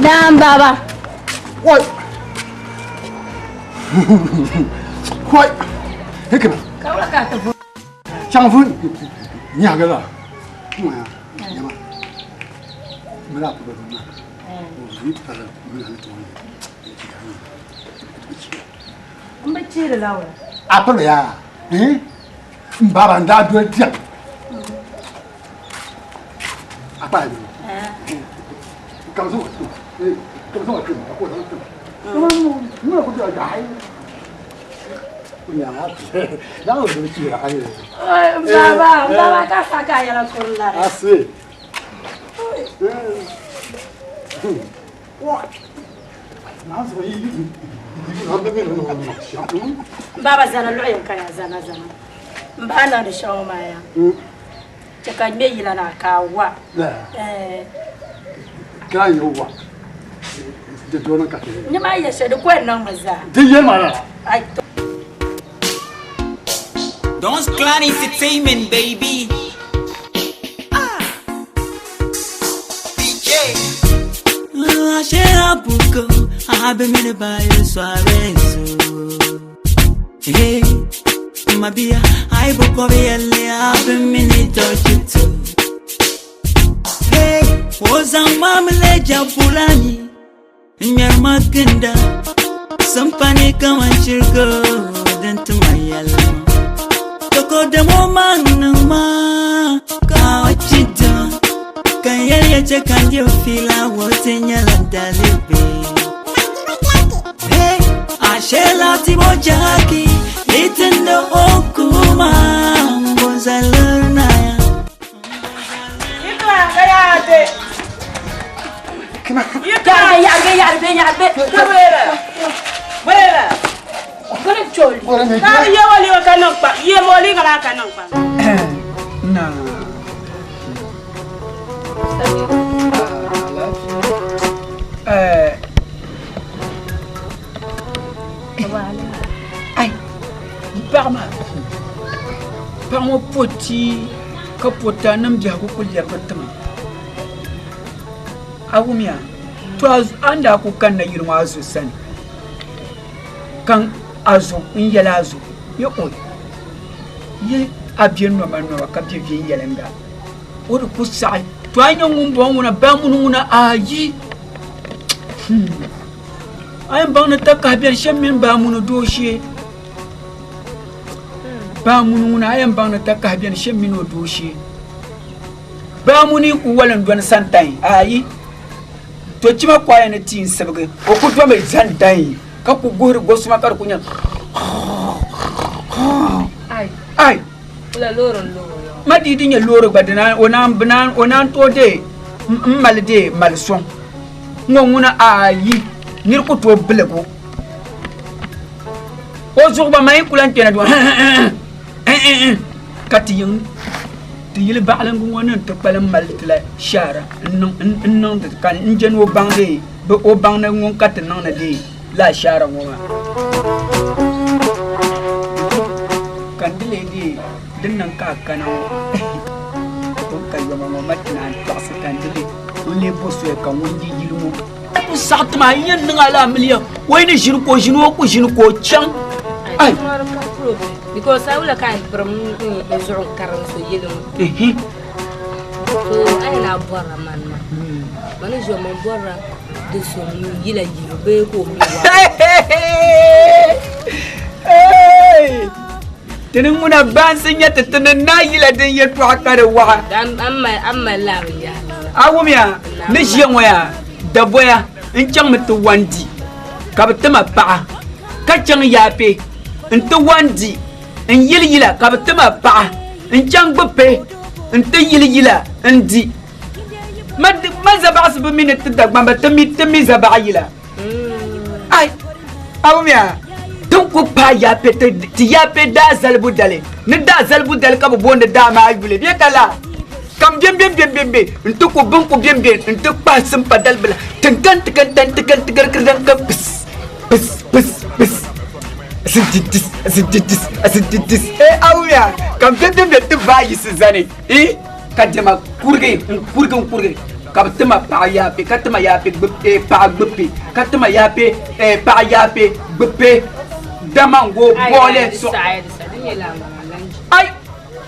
Speaker 12: Naam baba.
Speaker 8: Wai. Wai. Ikima.
Speaker 12: Kawla ka ta fu.
Speaker 8: Chaŋ fu nyaga la. Kuma nyama. Mala pa ba ma. Ni pa la mi han to ni.
Speaker 12: N bi chiiri la wala.
Speaker 8: A pa ya. Eh? N baba n daa doli diɛm. A kpa ni. Ka zo ka zo ka ko zo. Mo ko da dai. Ya. Na o zo chi ra ai.
Speaker 12: Baba, baba ka sa ka yɛla kuri la.
Speaker 8: Asi. Wa. Na zo yi yi.
Speaker 12: Baba zana luɣi ka ya zana zana. N ba niŋdi shɛŋa maa ya. Chɛ ka ŋmɛ yila na ka a wa. Eh,
Speaker 8: Ka yi wa. De do na ka te.
Speaker 12: Ni maa yɛ shɛli di ko yɛn niŋ mi zaa.
Speaker 8: Di yɛ ma la.
Speaker 12: Ai to.
Speaker 13: Don's Clan Entertainment, baby.
Speaker 14: Ashe abuko, abe mine bayo suarez. Hey, mabia, ai buko biyele abe mine tochito. Hey, ozang mamle jabulani, nyar makinda, sampani kaman shirko, dan tumayala. Toko demo manuma, kawachida. Kan yɛl che kan di fila wote nyɛla dalibe. Hey, ashela ti bo jaki, itendo okuma, mbonzalana ya.
Speaker 1: Ikra ka yaate.
Speaker 12: Yarbe yarbe yarbe yarbe.
Speaker 1: Kabwela. Bwela.
Speaker 12: Bwela choli.
Speaker 1: Ka ye wali wa ka niŋ kpa. Ye moli ka maa ka niŋ kpa.
Speaker 9: Na. Eh. Ai. Paɣa maa. Paɣa ŋɔ poti ka pota nim biɛhigu ku lɛbigi tiŋa. A wumiya to a ni daa ku kanna yili ŋɔ a zo sani kan a zo n yɛli a zo ye o ye a bɛ noma noma ka bɛ viɛnyɛlinga o di ku saɣi to a nyɛ ŋun bɔŋɔ ŋuna baa muni ŋuna ayi a yɛn baŋ ni takahi biɛni shɛm mini baa muni doo shee baa muni ŋuna a yɛn baŋ ni takahi biɛni shɛm mini o doo shee baa muni ku walim dɔni santayi ayi to chima kwaya ni tii n sibigi o ku domi zantayi ka ku guhiri gosuma ka di ku nyɛ ai ma di di nyɛ loori gba dina o naan bi naan o naan tooi dee n mali dee mali sɔŋ ŋɔ ŋuna ayi niri ku tooi biligu O zuɣu gba maa yi ku lan kpɛna dua ka ti yiŋ ti yili baɣilingu ŋɔ ni nti kpalim mali ti la shaara n-niŋdi ka n je ni o baŋ dee bɛ o baŋ ni ŋun ka ti niŋdi dee lala shaara ŋɔ maa. Ka n ti leei dee din niŋ ka a kana ŋɔ o ni ka yoma ŋɔ ma ti naan tɔɣisi ka n ti leei n lee bo soya ka ŋun yi yili ŋɔ ku saɣi ti maa n yɛn niŋ a la amiliya o yi ni ʒini ka o ʒini o ku ʒini ka o chaŋ ai
Speaker 10: Because I will kind pirim n zuɣu n karim so yili ŋɔ so a yɛn a bɔrila mani maa mani ʒiya man bɔrila di so ŋun yila yili bee ka o mi wa
Speaker 9: Tini ŋuna baansi nyɛ ti ti ni naai yila din yɛtɔɣa ka di waɣa.
Speaker 10: A mali la binyahari.
Speaker 9: A wumya ni ʒiya ŋɔ yaa daboya n chaŋmi ti wa n-di ka bɛ ti ma paɣa ka chaŋ yaape n-ti wa n-di n-yili yila ka bɛ ti ma paɣa n chaŋ gbubi n-ti yili yila n-di ma zabaɣisi bi mi ni ti Dagbamba ti mi zabaɣa yila. Ai, a wumya din ku paai yaape ti yaape daa zalibu dali ni daa zalibu dali ka bi booni daa maa yuli bɛ ka la kam bɛn bɛn bɛn bɛn bɛ n ti ku bin ku bɛn bɛn n ti kpahi simpa dalibila tinkan tikan tan tikan tikar kirdan ka pis pis pis pis asintintis asintintis asintintis e a wumya kam bɛn bɛn bɛn ti vaai yisi zani i Ka diɛma kurigi n-kurigi n-kurigi ka bɛ ti ma paɣa yaape ka ti ma yaape paɣa gbuppi ka ti ma yaape paɣa yaape gbuppi dama n go boole so ai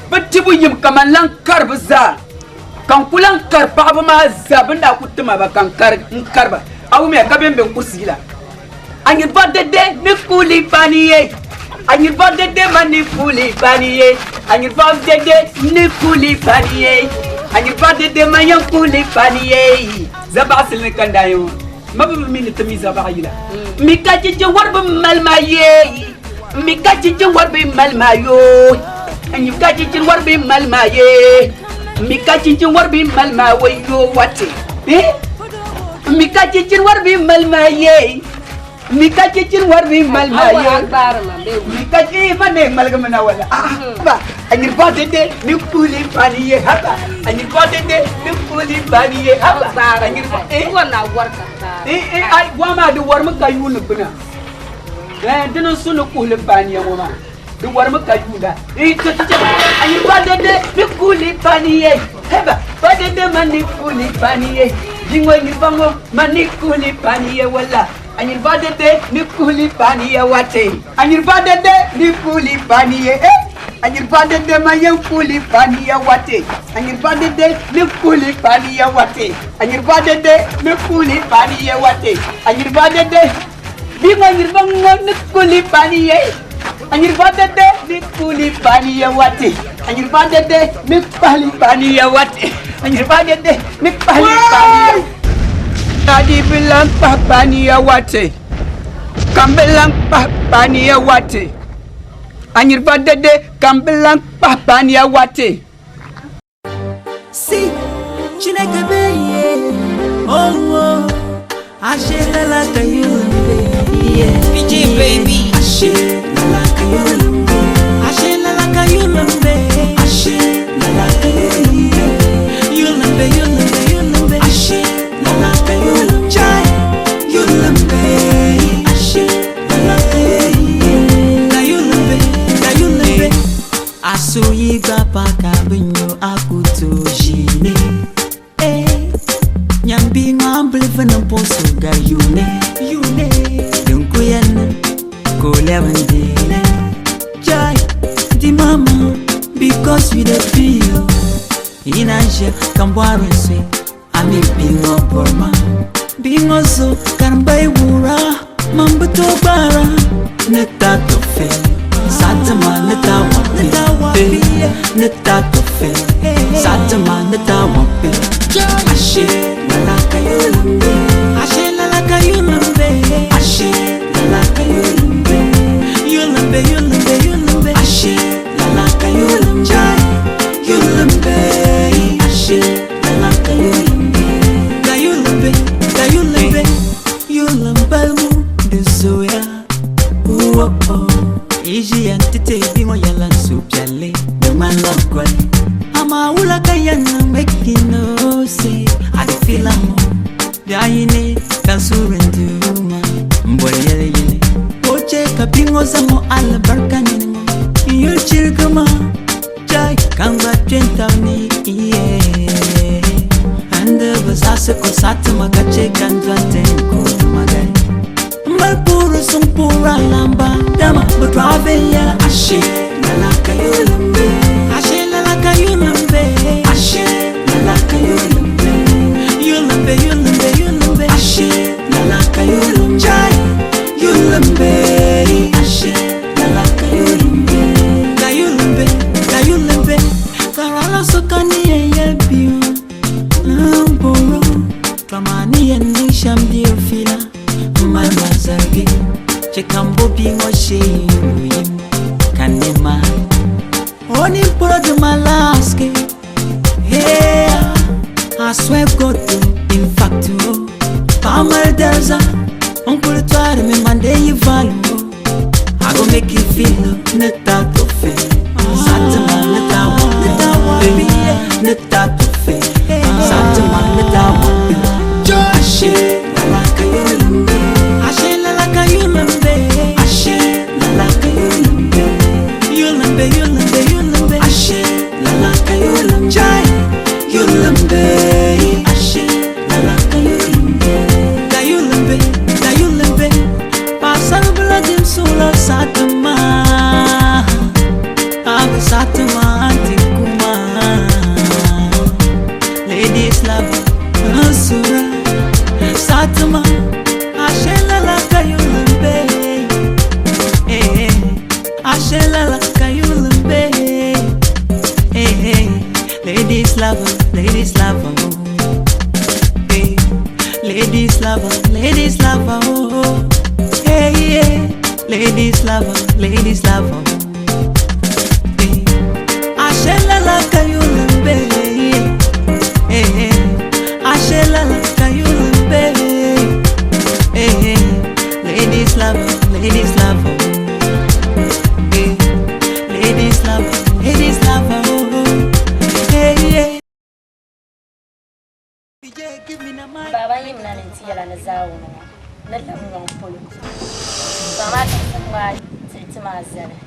Speaker 9: bɛ tibu yim ka man lan kari bɛ zaa ka n ku lan kari paɣaba maa zaa bɛ ni daa ku ti ma ba ka n kari ba a wumiya ka bɛn be n kurisi yila Anyigba dede ni kuli pani ye. Anyigba dede ma ni kuli pani ye. Anyigba dede ni kuli pani ye. Anyigba dede ma yan kuli pani ye. Zabaɣa silini ka n daa yɛn ma bi mi ni ti mi zabaɣa yila. Mi ka chichi wari bi mali ma ye. Mi ka chichi wari bi mali ma yo. Mi ka chichi wari bi mali ma ye. Mi ka chichi wari bi mali ma wayo wate. Eh? Mi ka chinchin wari bi mali ma ye mi ka chinchin wari bi mali ma ye mi ka chi ma ne malga mana wala ah ba anyir ba de ni kuli pani ye haba anyir ba de ni kuli pani ye haba anyir ba eh
Speaker 10: na war ka
Speaker 9: eh eh ai wa ma di war mu ka yuni bina eh dinin su ni kuli pani ye ŋɔ maa di warimi ka yuunda eh to ti chɛ anyir ba de ni kuli pani ye haba ba de ma ni kuli pani ye jingo ni bango ma ni kuli pani ye wala anyir ba de ni kuli pani ye wate anyir ba de ni kuli pani ye eh anyir ba de ma ye kuli pani ye wate anyir ba de ni kuli pani ye wate anyir ba de ni kuli pani ye wate anyir ba de Bingo anyir bango ni kuli pani ye anyir ba de ni kuli pani ye wate anyir ba de ni kuli pani ye wate anyir ba de ni kuli pani ye Adi bilang pani ye wate kambilang pani ye wate anyir ba de kambilang pani ye wate.
Speaker 14: See, Chineke be ye, oh oh, ashe lala kayumbe, yeah. PJ baby, ashe lala kayumbe, ashe lala kayumbe, ashe lala kayumbe, yulambe yulambe yulambe, ashe lala kayumbe, chai yulambe, ashe lala kayumbe, kayumbe kayumbe, asuyi gba kabinyo akuto jine. Eh, nyambi ngambli fana poso ga yune yune dunkuyen kolewandile jai di mama because we dey feel inaje kambwarense ami bingo borma bingo so karamba wura mambuto bara neta tofe satama neta wapi neta tofe satama neta wapi ashe lalaka yulambe ashe lalaka yulambe ashe lalaka yulambe yulambe yulambe yulambe ashe lalaka yulambe yulambe ashe lalaka yulambe yulambe yulambe yulambe mu dezoya oh oh. na make you know say I dey feel am o. Biayine ka surin duma mbori yele yele. Oche ka bingo zango albarka ningo. Yul chirgama jai kangba twenta ni yeah. Ande bazase ko satma kache kandwante ko magai. Mbal puru sung pura lamba dama but ya ashe lala kayulambe ashe lala kayulambe ashe lala kayulambe yulambe yulambe yulambe ashe lala kayulambe jai yulambe ashe lala kayulambe kayulambe kayulambe karala sokani yelbiu namboro twamani yenisham diofila malmazarge chekambo bingo sheyim kanema oni poro de malaske. Yeah, I swear God in fact oh pamal derza uncle tware me mande you value. I go make you feel neta to fe satma neta wa baby neta to fe satma neta wa Josh lala kayulambe ashe lala kayulambe ashe lala kayulambe yulambe yulambe yulambe ashe lala kayulambe jai yulambe ashe lala kayulambe kayulambe kayulambe pasal beladim sula satma abu satma antikuma ladies love asura satma ashe lala kayulambe eh ashe lala kayulambe eh ladies love oh hey ladies love oh hey yeah ladies love oh hey ashe lala kayulambe eh ashe lala kayulambe eh ladies love oh hey ladies love oh hey yeah.
Speaker 12: Baba yim na ni ti yɛla ni zaawuni ŋɔ ni lam nyɔŋ polo ba maa ti ŋmaai tiɣiti maa zali.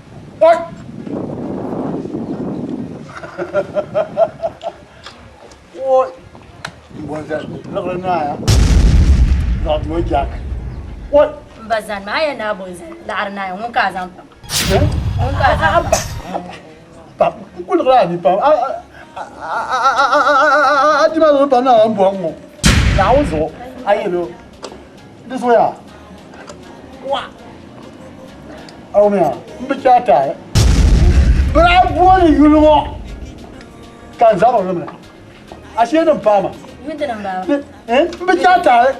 Speaker 8: Oi! Bonza, liɣiri naaya. Zaɣ Jack. Oi!
Speaker 12: N ba zani maa yɛn naa bonza laɣiri naaya ŋun ka a zaŋ pam. Ŋun ka a zaŋ pam.
Speaker 8: Pam, n ku liɣiri a ni pam. A a di ma zuɣu pam na n bɔŋ ŋɔ. Naawuni zuɣu a yɛl o. Di soya. Wa! Awumiya, n bi chaai taai. Bɛ daa booni yuli ŋɔ ka n zabiri li mi. Ashee din paai ma.
Speaker 12: Yuli dini m-bala?
Speaker 8: N bi chaai taai.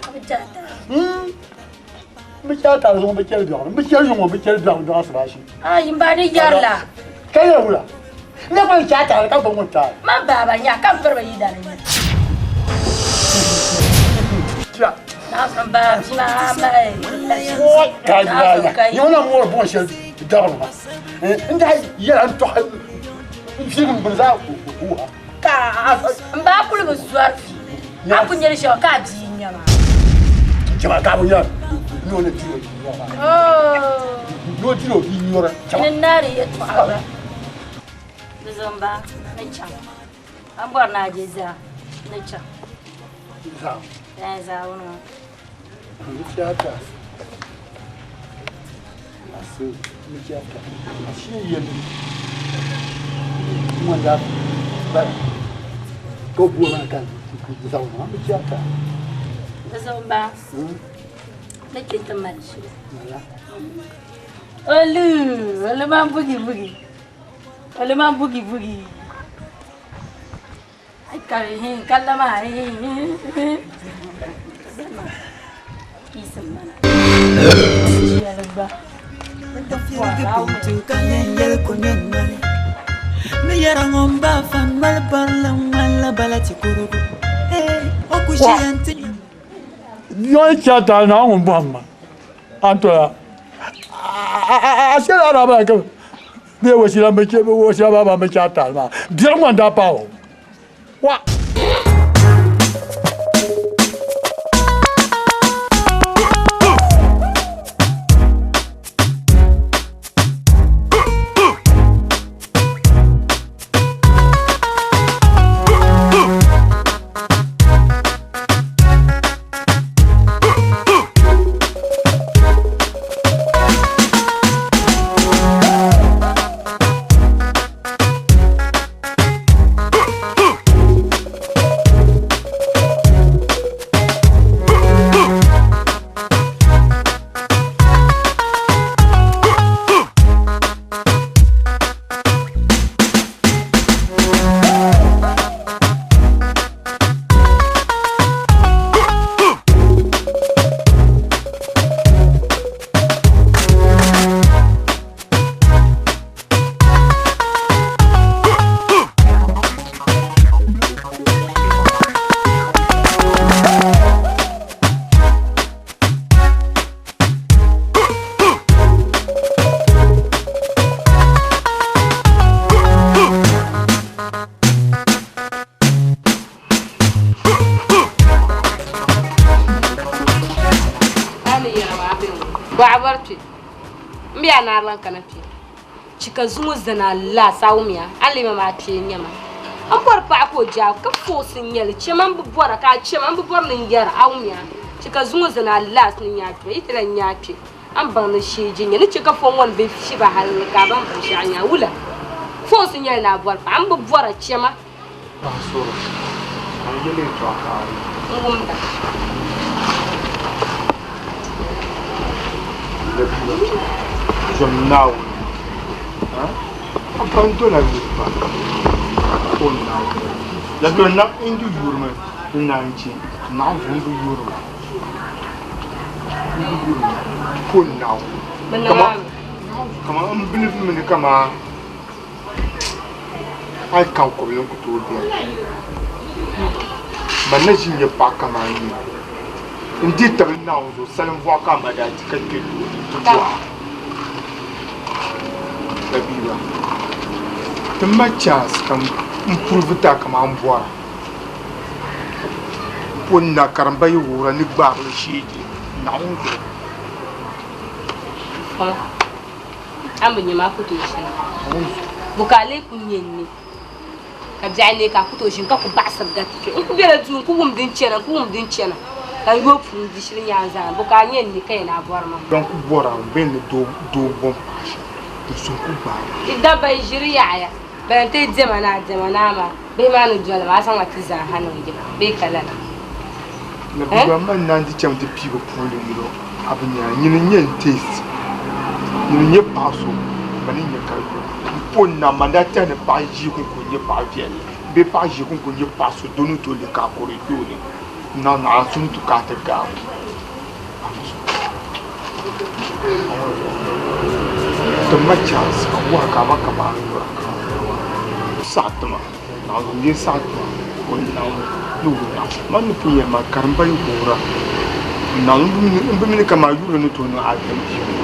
Speaker 12: A bi chaai taai.
Speaker 8: N bi chaai taai zuŋɔ n bi chɛli biɛɣuni. N bi chɛli yuŋ ŋɔ n bi chɛli biɛɣuni biɛɣu asibaasi.
Speaker 12: Ayi m ba di yɛri la.
Speaker 8: Ka yɛ wula. N na kuli chaai taai ka gbubi ŋun taai.
Speaker 12: Man baaba nya ka m piri ba yi dani nya.
Speaker 8: Tia.
Speaker 12: Naawuni ba bia maa mali.
Speaker 8: Ka ya. Nyɛ na mɔri buɣum shɛli dabiri ma. N daa yɛla n tɔɣi n fiigi n bini zaa huuha. Ka
Speaker 12: a. N ba kuli bi zɔri fi. A ku nyɛli shɛli ka a bia nya maa.
Speaker 8: Jama ka bi nya ni o ni diri o bia nyɔri maa. Ni o diri o bia nyɔri.
Speaker 12: Ni naari yɛltɔɣa ba. Di zuɣu m ba ni chaŋ. A ni bɔri ni a je zaa ni chaŋ.
Speaker 8: Zaa.
Speaker 12: Ɛɛ zaawuni ŋɔ.
Speaker 8: N chaata. Ase n chaata. Ashee yɛli. Ŋun daa bari. Ka o buo maa ka zaŋ maa n chaata.
Speaker 12: Di zuɣu m ba ni kpe ti mali shili.
Speaker 8: Wala.
Speaker 12: Olu, olu man bugi bugi. Olu man bugi bugi. Ai ka hin kalla maa hin. Kisim mana. Yɛli gba.
Speaker 14: Mi yɛra ŋun ba fan mali barila ŋmanila bala ti kurugu. O ku ʒiya nti nya.
Speaker 8: Yɔn chaata na ŋun bɔhim ma. An toya. A shɛli a daa bala ka bɛ wasila bɛ wasila ba ba bɛ chaata maa. Biɛri ŋɔ n daa paai o. Wa.
Speaker 10: Bɔɣa bɔri kpe m be a naari lan kana kpe chika zuŋɔ zana laasabu miya a leema maa kpee n nyɛma n bɔri paɣa ka o jaabu ka foosi n nyɛli chɛma n bi bɔra ka a chɛma n bi bɔri ni n yɛra a wumiya chika zuŋɔ zana laas ni nya kpe yi ti lan nya kpe a ni baŋ ni shee je nyɛ ni chɛ ka fo ŋɔ ni be shiba hali ni ka a baŋ binshɛɣu nya wula foosi n nyɛli ni a bɔri paɣa n bi bɔra chɛma
Speaker 15: Paɣasoro, ka n yɛli yɛltɔɣa ka a wum.
Speaker 10: N wumda.
Speaker 15: Labiba, zom Naawuni, ha? A ba n-dola niriba, o Naawuni. Labiba, na n di yurimi ni naan chɛ Naawuni m bi yuri ma. M bi yuri ma, o Naawuni.
Speaker 10: Bɛ niŋ a mi.
Speaker 15: Kaman m bilifimi ni kaman A yi kan kɔbili n-ku tooi beni. Man na ʒi n-nyɛ paɣa kaman nyini. N dihi tabili Naawuni zuɣu salimvɔɣu ka a ma daa di ka kpe ti dɔɣi a. Labiba, ti ma chance ka m purivi ti a kaman m bɔra. O ni na karimba yi wuhira ni gbaarili shee je Naawuni zuɣu.
Speaker 10: A ni bi nya ma a ku tooi ʒini. Bɔ ka a lee ku nya n ni ka biɛɣu neei ka a ku tooi ʒini ka ku baɣisiri gariti kpe? N ku bela duu n-ku wum din chana n-ku wum din chana ka n yooi puuni di shili nyaanzaa zaa. Bɔ ka a nya n ni ka yɛn a bɔri ma?
Speaker 15: Ban ku bɔra bɛ ni doo bom paɣa shɛm n suhu ku gbaai ba.
Speaker 10: Yi dabba yi ʒiri yaɣiya, bala n-ti yi diɛma ni a diɛma ni amaa bihi maa ni doli ma a zaŋ ma ti zaa ha niŋ jɛma bee ka lala?
Speaker 15: Na bia man naan di chaŋ ti pii bɛ puuni yino, a bi nya, nyini n-nyɛ n taste, nyini n-nyɛ paɣa so ma ni nya ka yuri. M po n nam man daa tɛhi ni paɣa ʒii kuŋ ko n-nyɛ paɣa viɛlli bee paɣa ʒii kuŋ ko n-nyɛ paɣa so doo ni tooi li ka a kɔri dooni n-niŋ naɣ so ni tu ka a ti gaai o. Ti ma chance ka wuhi ka a ba kaman a yura ka a saɣi ti ma. Naawuni n-lee saɣi ti ma o Naawuni ni wuhira. Man ni pun yɛli maa, karimba yi wuhira, Naawuni m bi mi ni kaman yurili ni tooi niŋ Adam bia ŋɔ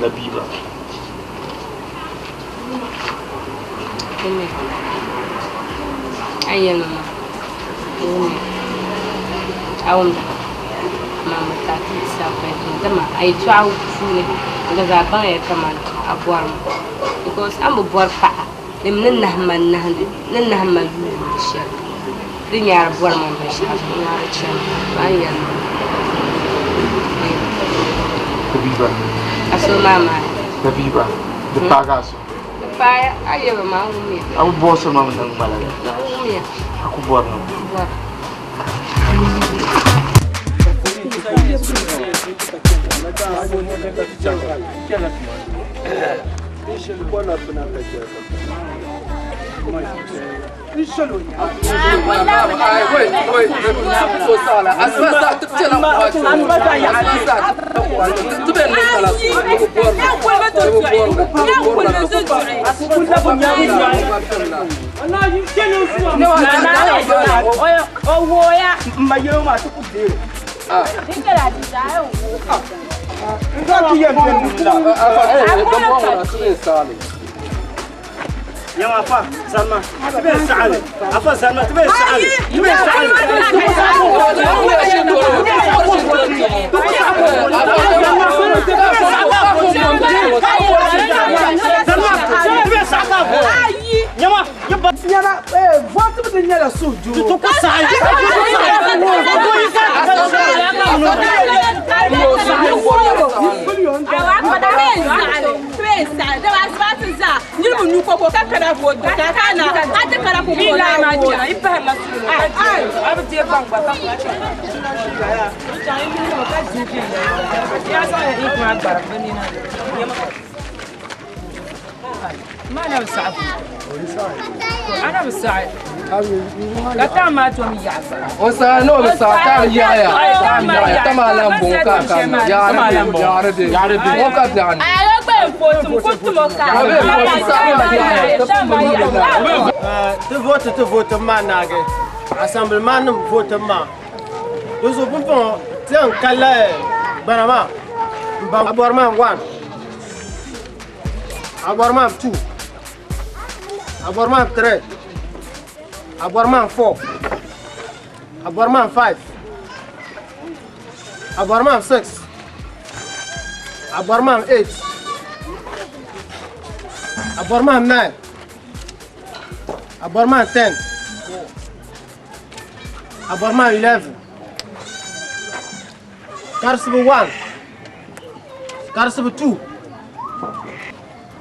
Speaker 15: Labiba.
Speaker 10: A yɛli ma maa, n wumya. A wumda man bi ti a ti disappoint dama a yɛtɔɣa puuni n gba zaa baŋya kaman a bɔri ma. Because a ni bi bɔri paɣa di mi ni nahim ma nahindi ni nahim ma yuui yuui shɛli di nyɛ a di bɔri ma binshɛɣu zuɣu ŋɔ a di chani maa ni yɛli ma
Speaker 15: Habiba.
Speaker 10: A so maa maa.
Speaker 15: Habiba, di paagi a so.
Speaker 10: Di paaya a yɛba maa wumya.
Speaker 15: A bi bɔri so maa mi niŋ ŋmaligi.
Speaker 10: Na wumya.
Speaker 15: A ku bɔri mi.
Speaker 10: Bɔri.
Speaker 16: Nyama afa zarima ti bɛ saɣali afa zarima ti bɛ saɣali ti bɛ saɣali.
Speaker 5: Nyama votibu din nyɛla suhudoo.
Speaker 7: O saɣi ni o bi saɣi ka di yaɣaya yaɣaya tama lan bɔŋɔ ka ka yaɣari de yaɣari de o ka biɛɣu ni.
Speaker 16: Ti vooti ti vooti maa naagi assembly maa nim vooti maa di zuɣu pumpɔŋɔ ti yɛn kalla gbana maa n ba abɔri maa 1 abɔri maa 2 abɔri maa 3 abɔri maa 4 abɔri maa 5 abɔri maa 6 abɔri maa 8 abɔri maa 9 abɔri maa 10 abɔri maa 11 karisibu 1 karisibu 2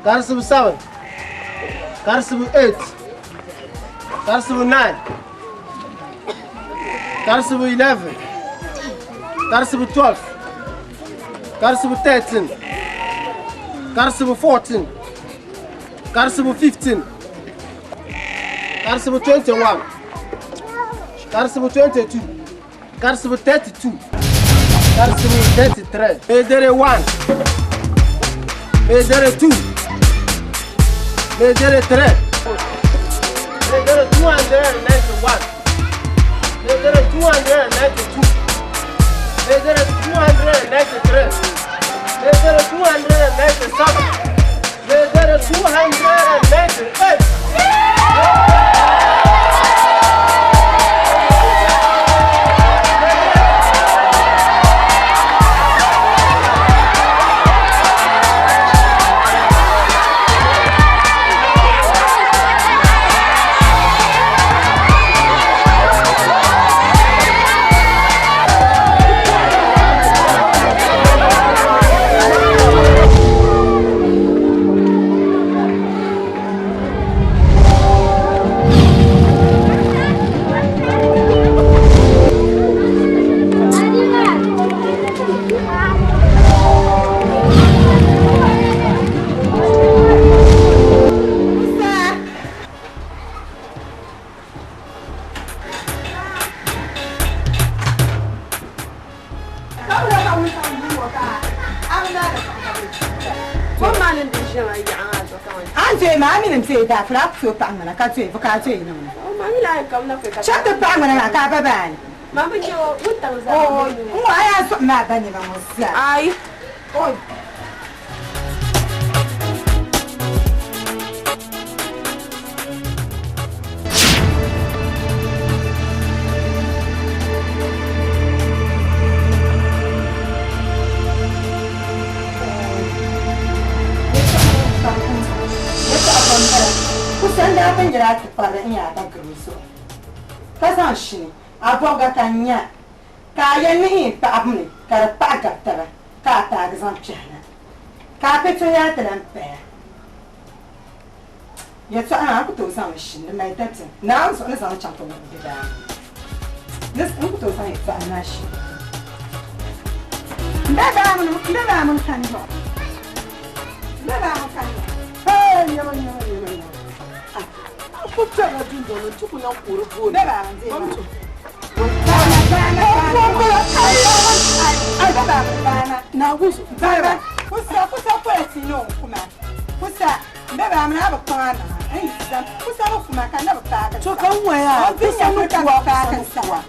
Speaker 16: karisibu 7 karisibu 8 karisibu 9 karisibu 11 karisibu 12 karisibu 13 karisibu 14 karisibu 15 karisibu 21 karisibu 22 karisibu 32 karisibu 33 medere 1 medere 2 medere 3 medere 291 medere 292 medere 293 medere 297 medere 298.
Speaker 11: Chaŋ ti paɣa ŋmana maa ka a ba baani. N ŋɔ a yaa zuɣu maa ba nɛma ŋɔ zaa. Kusa n-daa binyɛra ti kparili n-nya a ba gari o zuɣu, ka zaŋ shini a bɔbiga ka n nya ka a yɛn ni n paɣibu ni ka di kpahi gabi taba ka a taagi zaŋ kpɛhi na, ka a kpe yaa ti lan paya. Yɛtɔɣa maa, n ku tooi zaŋ li shini, di mali dabiɛm. Naawuni zuɣu ni zaŋ li chaŋ ti wuhi bɛ daa ni. N ku tooi zaŋ yɛtɔɣa maa shini. M ba baa mini m ba baa mini kandɔɣu. M ba baa mini kandɔɣu.
Speaker 5: Hey, nyama, nyama, nyama, nyama. Ah, a ku kpɛrila dundɔŋ ni nti ku lan kuhiri booni.
Speaker 11: M ba baa mini deei maa. Baana, baana, baana. Ai, m ba baa mini baana.
Speaker 5: Naawuni zuɣu.
Speaker 11: Baana, kusa, kusa kola ti ni o kuma. Kusa, m ba baa mini a bi kpaŋ a maŋa. N yi zam, kusa bi kuma ka n na bi paagi
Speaker 5: To ka n waya,
Speaker 11: O vi
Speaker 5: kusa
Speaker 11: nya
Speaker 5: ni
Speaker 11: ka
Speaker 5: kuwa,
Speaker 11: bi paagi
Speaker 5: kusa ni
Speaker 11: n saha.
Speaker 5: kuwa.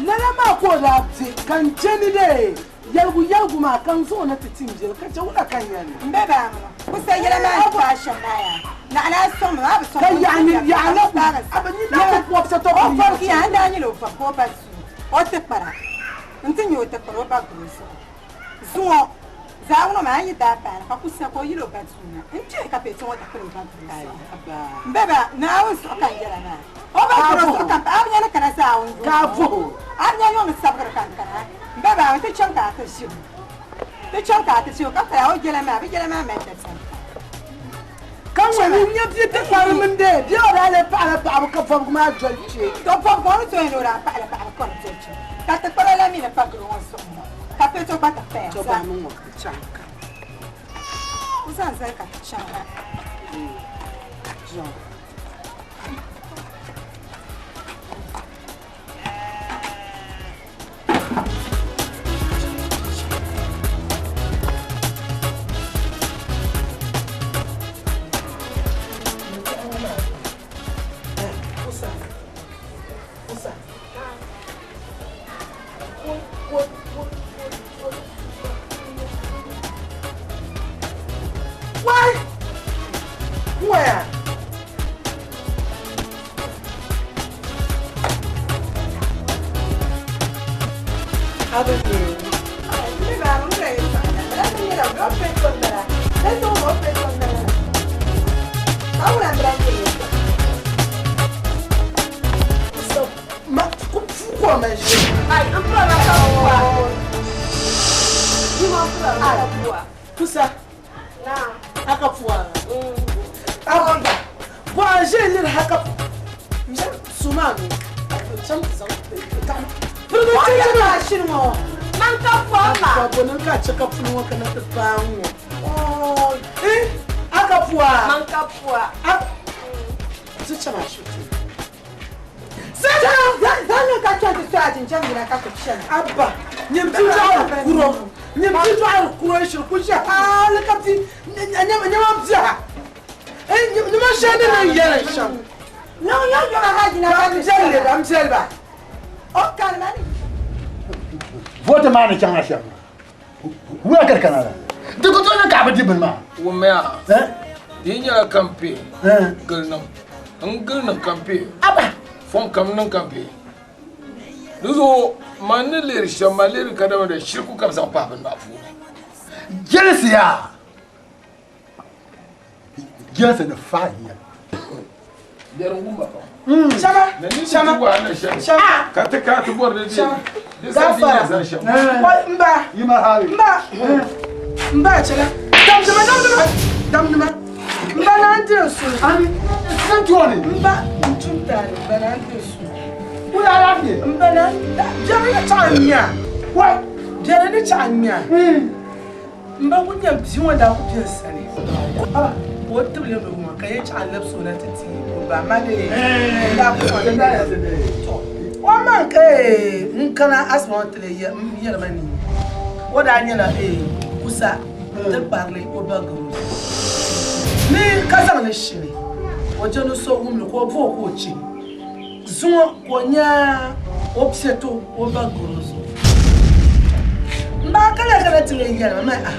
Speaker 5: Lala maa ka o daa be ka n je ni dee yɛligu yɛligu maa ka n zaŋ o na ti ti n biɛli ka chɛ wula ka n yɛn niŋ.
Speaker 11: M ba baa mini kusa yɛla maa ni paai shɛm maa yaa. Naɣila a sɔŋ mi maa bi sɔŋ
Speaker 5: Ka yaɣi ni yaɣi la ku a bi nyin daa ku pɔbisa tɔ
Speaker 11: O pɔbigi ya n daa nyɛla o pɔbi ka o ba suu o tikpara n ti nyɛ o tikpara o ba garo zuɣu zuŋɔ zaawuni maa n yi daa paai ka ku sa ka o yili o ba duu na n kpɛhi ka pɛti ŋɔ ti pili o ba garo zuɣu m be ba Naawuni zuɣu ka n yɛla maa o ba garo zuɣu ka n paai a bi nya ni kana zaawuni yuŋ a bi nya yuŋ ni sabigiri ka n kana m be ba n ti chaŋ ka a ti ʒi o ti chaŋ ka a ti ʒi o ka kali a o jɛla maa bi jɛla maa mali dabiɛm pam.
Speaker 5: Ka ŋmani n-nyɛ bia ti kpari mini dee, bia o daa lee paɣila paɣibu ka vɔbigu maa doli kpe.
Speaker 11: To vɔbigu ŋɔ ni tooi ni o daa paɣila paɣibu ka di doli kpe, ka ti kpara la mi ni pa garo ŋɔ zuɣu ŋɔ, ka Peto gba ti paya
Speaker 5: To
Speaker 11: zaa.
Speaker 5: bahi mi ŋɔ ti chaŋ ka.
Speaker 11: O zaŋ zali ka ti chaŋ ha.
Speaker 5: Zuŋɔ. Why? Where? Kusa. Aka puwa. Aka. Bɔ a ʒe liri haka. Suma mi. Cham zaŋ Pirigi ti maa shini ŋɔ.
Speaker 11: Man ka puwa ma.
Speaker 5: Ka bɔ niŋ ka che ka puli ŋɔ kana ti paai ŋɔ. Eh, aka puwa.
Speaker 11: Man ka puwa.
Speaker 5: Ti cham a shiti.
Speaker 11: Zaŋ ka chɛn ti so a jinjam yina ka ti chɛna.
Speaker 5: Abba, nyim ti dɔɣiri kuro. Nyim ti dɔɣiri kuro shiri ku ʒe hali ka ti nyɛma biɛha. Nyɛma shɛli ni niŋ yɛli shɛm.
Speaker 11: Niŋ yɔn yɔma ha yina ka ti
Speaker 5: chɛna. M biɛli ba.
Speaker 11: O kani ma ni.
Speaker 8: Vooti maa ni chaŋ shɛm wula ka di kana la di ku tooi niŋ ka a bi di bini maa.
Speaker 7: Wummiya, di yi nyɛla campaign gili niŋ, n gili niŋ campaign, fɔŋ kam niŋ campaign. Di zuɣu man ni lihiri shɛm, man lihiri kadama di shiriku ka bɛ zaŋ pahi bini maa puuni.
Speaker 8: Jɛlisi yaa. Jɛlisi ni faai ya.
Speaker 7: Biɛri wumba pam.
Speaker 5: Shɛba, shɛba, shɛba.
Speaker 7: Ka ti ka ti bɔri di di sa di nyɛ zan shɛm.
Speaker 5: Wai mba, mba, mba chɛla. Damdima, damdima, damdima. Mba naan di n su.
Speaker 8: Ani, san tuoni.
Speaker 5: Mba n tum taali, mba naan di n su.
Speaker 8: Wula alaafee.
Speaker 5: Mba naan, biɛri ni chaɣa n nya.
Speaker 8: Wai.
Speaker 5: Biɛri ni chaɣa n nya. M ba ŋun nyɛ bia ŋɔ daa kuli be n sani ka o tibili mi ŋɔ ka yɛn chaŋ labisi o na ti ti o ba ma dee n daa kuli sɔŋ ni tɔ o maŋ ka n kana asibiti ti lee yɛli ma ni o daa nyɛla kusa ti kparili o ba garo ni ka zaŋ li shini o je ni so wum li ka o bo o ka o che Zuŋɔ ka o nya o piɛto o ba garo zuɣu. M ba kana kana ti lee yɛli ma, Mali a,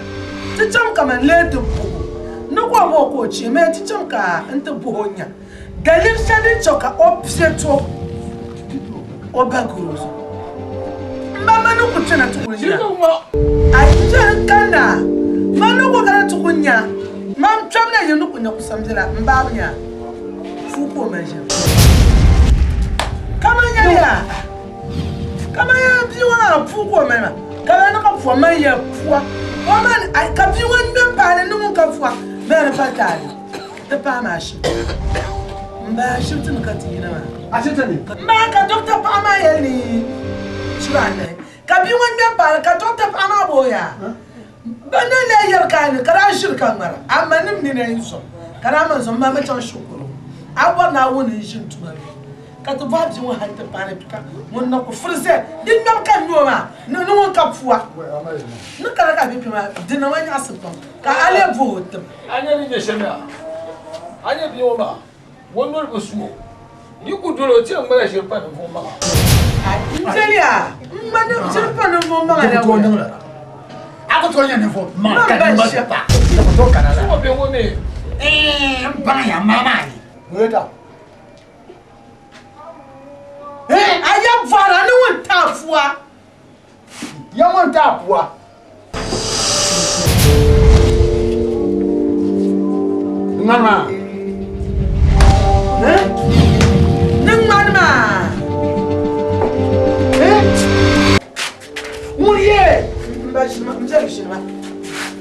Speaker 5: ti chaŋ ka man lee ti buhi o. Ni ka o bo ka o chɛ, mali ti chaŋ ka n ti buhi o nya daliri shɛli din chɛ ka o piɛto o ba garo zuɣu. M ba ma ni ku kpɛna ti ku nya. A yi chani kanna, man ni ku kana ti ku nya. Man kpɛm na yi ni ku nya kusambila, m ba bi nya. Fuu ka o mali ʒiɛm. Kaman yɛliya, kaman yɛliya bia ŋɔ maa puu ka o mali maa, ka lahi ni ka pua mali ya pua. O mali ai ka bia ŋɔ ŋmɛ m-paai ni ŋun ka pua bee di pa taali ti paai ma ashibiti. M ba ashibiti ni ka ti yina maa.
Speaker 8: Ashibiti ni?
Speaker 5: M ba ka dɔkta paɣa maa yɛli ni shiri anahi ka bia ŋɔ ŋmɛ m-paai ka dɔkta paɣa maa booi ya. Bɛ ni lee yɛri ka a ni ka daa ʒiri ka ŋmara, a manim nina yi zom, ka daa man zom, ma mi chaŋ shikuru. A bɔri ni a wuni n-ʒini tuma ni, ka ti bɔhi bia ŋɔ hal ti paai ni ka ŋun na ku furi zaya di ŋmɛbu ka n nya o maa ni ŋun ka pua ni kana ka bɛ kpe maa, di niŋ ma nyaɣisim pam ka a lee bɔh o tim.
Speaker 7: A nya ni nyɛ shɛm yaa? A nya bia ŋɔ maa, o noli bi su o. Yi ku dol o, ti yɛn ŋmala ʒiri pa ninvuɣ maŋa.
Speaker 5: N jɛliya, n ŋma ʒiri pa ninvuɣ maŋa la wula?
Speaker 8: A ku tooi nyɛ ninvuɣ maŋa ka di ŋma pa, di ku tooi kana la.
Speaker 7: Zuŋɔ bɛ ŋɔ mi
Speaker 8: N baŋ ya maa maa ni.
Speaker 5: A yɛn bɔhira ni ŋun ti a pua.
Speaker 8: Ya ŋun ti a pua. Ŋmani maa.
Speaker 5: Ni ŋmani maa.
Speaker 8: Ŋun ye.
Speaker 5: M ba ʒini ma, m biɛri ʒini ma.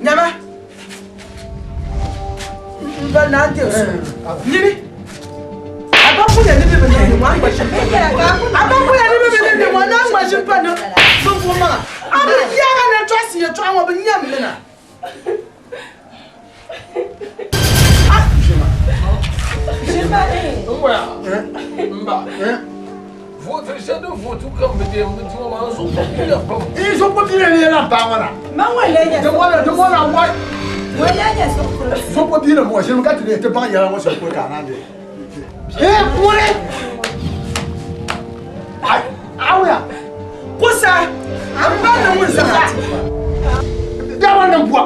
Speaker 5: Nyama. M ba naa n-deei so. Nyini. A ba kuya ni bɛ bi niŋdi ŋɔ, a ni gba ʒini pa ni. A ba kuya ni bɛ bi niŋdi ŋɔ, a ni gba ʒini pa ni bɛ bo maŋa. A bi yaag a ni tɔɣisi yɛtɔɣa ŋɔ, bɛ nyam li na.
Speaker 7: Vootiri shɛli din vooti ka m bi deei m bi di ŋɔ maa, n zuɣu kuli piliya pam.
Speaker 8: N zuɣu kuli piliya ni yɛla m-paai ŋɔ na. Di ŋɔ na, di ŋɔ na wai. Zuɣu kuli piliya ŋɔ ʒini ka ti deei ti baŋ yɛla ŋɔ shɛli polo ka a naan deei. Hee ŋuni! Ai, awuya.
Speaker 5: Kusa, m ba ni ŋun zaŋ a ti ma.
Speaker 8: Dama ni bua.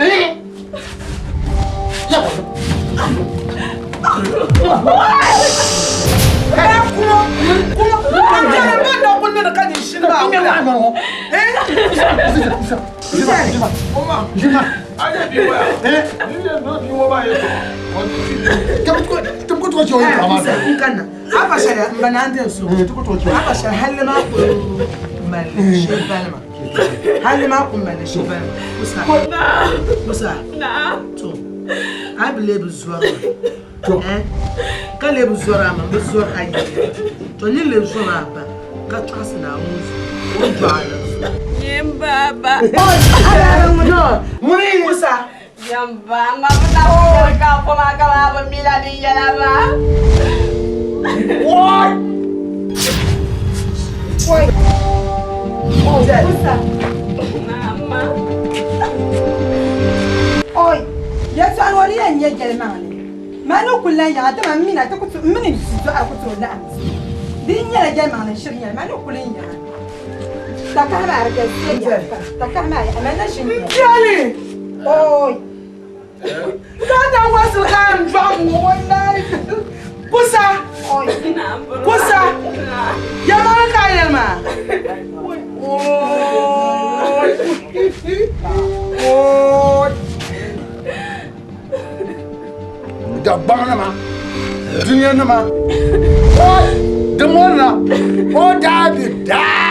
Speaker 8: Eh!
Speaker 5: Hali maa ku mali shɛli kusa kusa to a bi lee bi zɔri ma ka lee bi zɔri a ma bi zɔri a yi to ni lee zɔri a ba ka tɔɣisi Naawuni zuɣu o ni dɔɣi a la zuɣu.
Speaker 6: Nyɛ n baaba.
Speaker 5: Ŋuni kusa.
Speaker 6: Nyɛ n ba ma bi na kuli ka a foma ka maa bi mi la din yɛla maa.
Speaker 8: Woi!
Speaker 11: Woi! Kusa.
Speaker 6: Mama.
Speaker 11: Oi! Yɛltɔɣa ŋɔ di yɛn nyɛ yɛlimaŋli. Maa ni kuli lan yaɣa dama m mi na ti ku tooi, m mini n dɔɣiri ku tooi laɣim di. Di yi nyɛla yɛlimaŋli n shiri nyɛli, maa ni kuli n yaɣa. Takahi maa di galisiya yaɣa pam. Takahi maa yaɣa, maa na ʒi n-nyɛli.
Speaker 5: M biɛli!
Speaker 11: Oi!
Speaker 5: Tata wasili ka n dɔɣim ŋɔ wallahi. Kusa! Kusa! Yɛlimaŋli ka a yɛli maa? Oi!
Speaker 8: Oi! Dagbaŋnima, duniyanima, oi! Di mɔrina, o daa bi daa.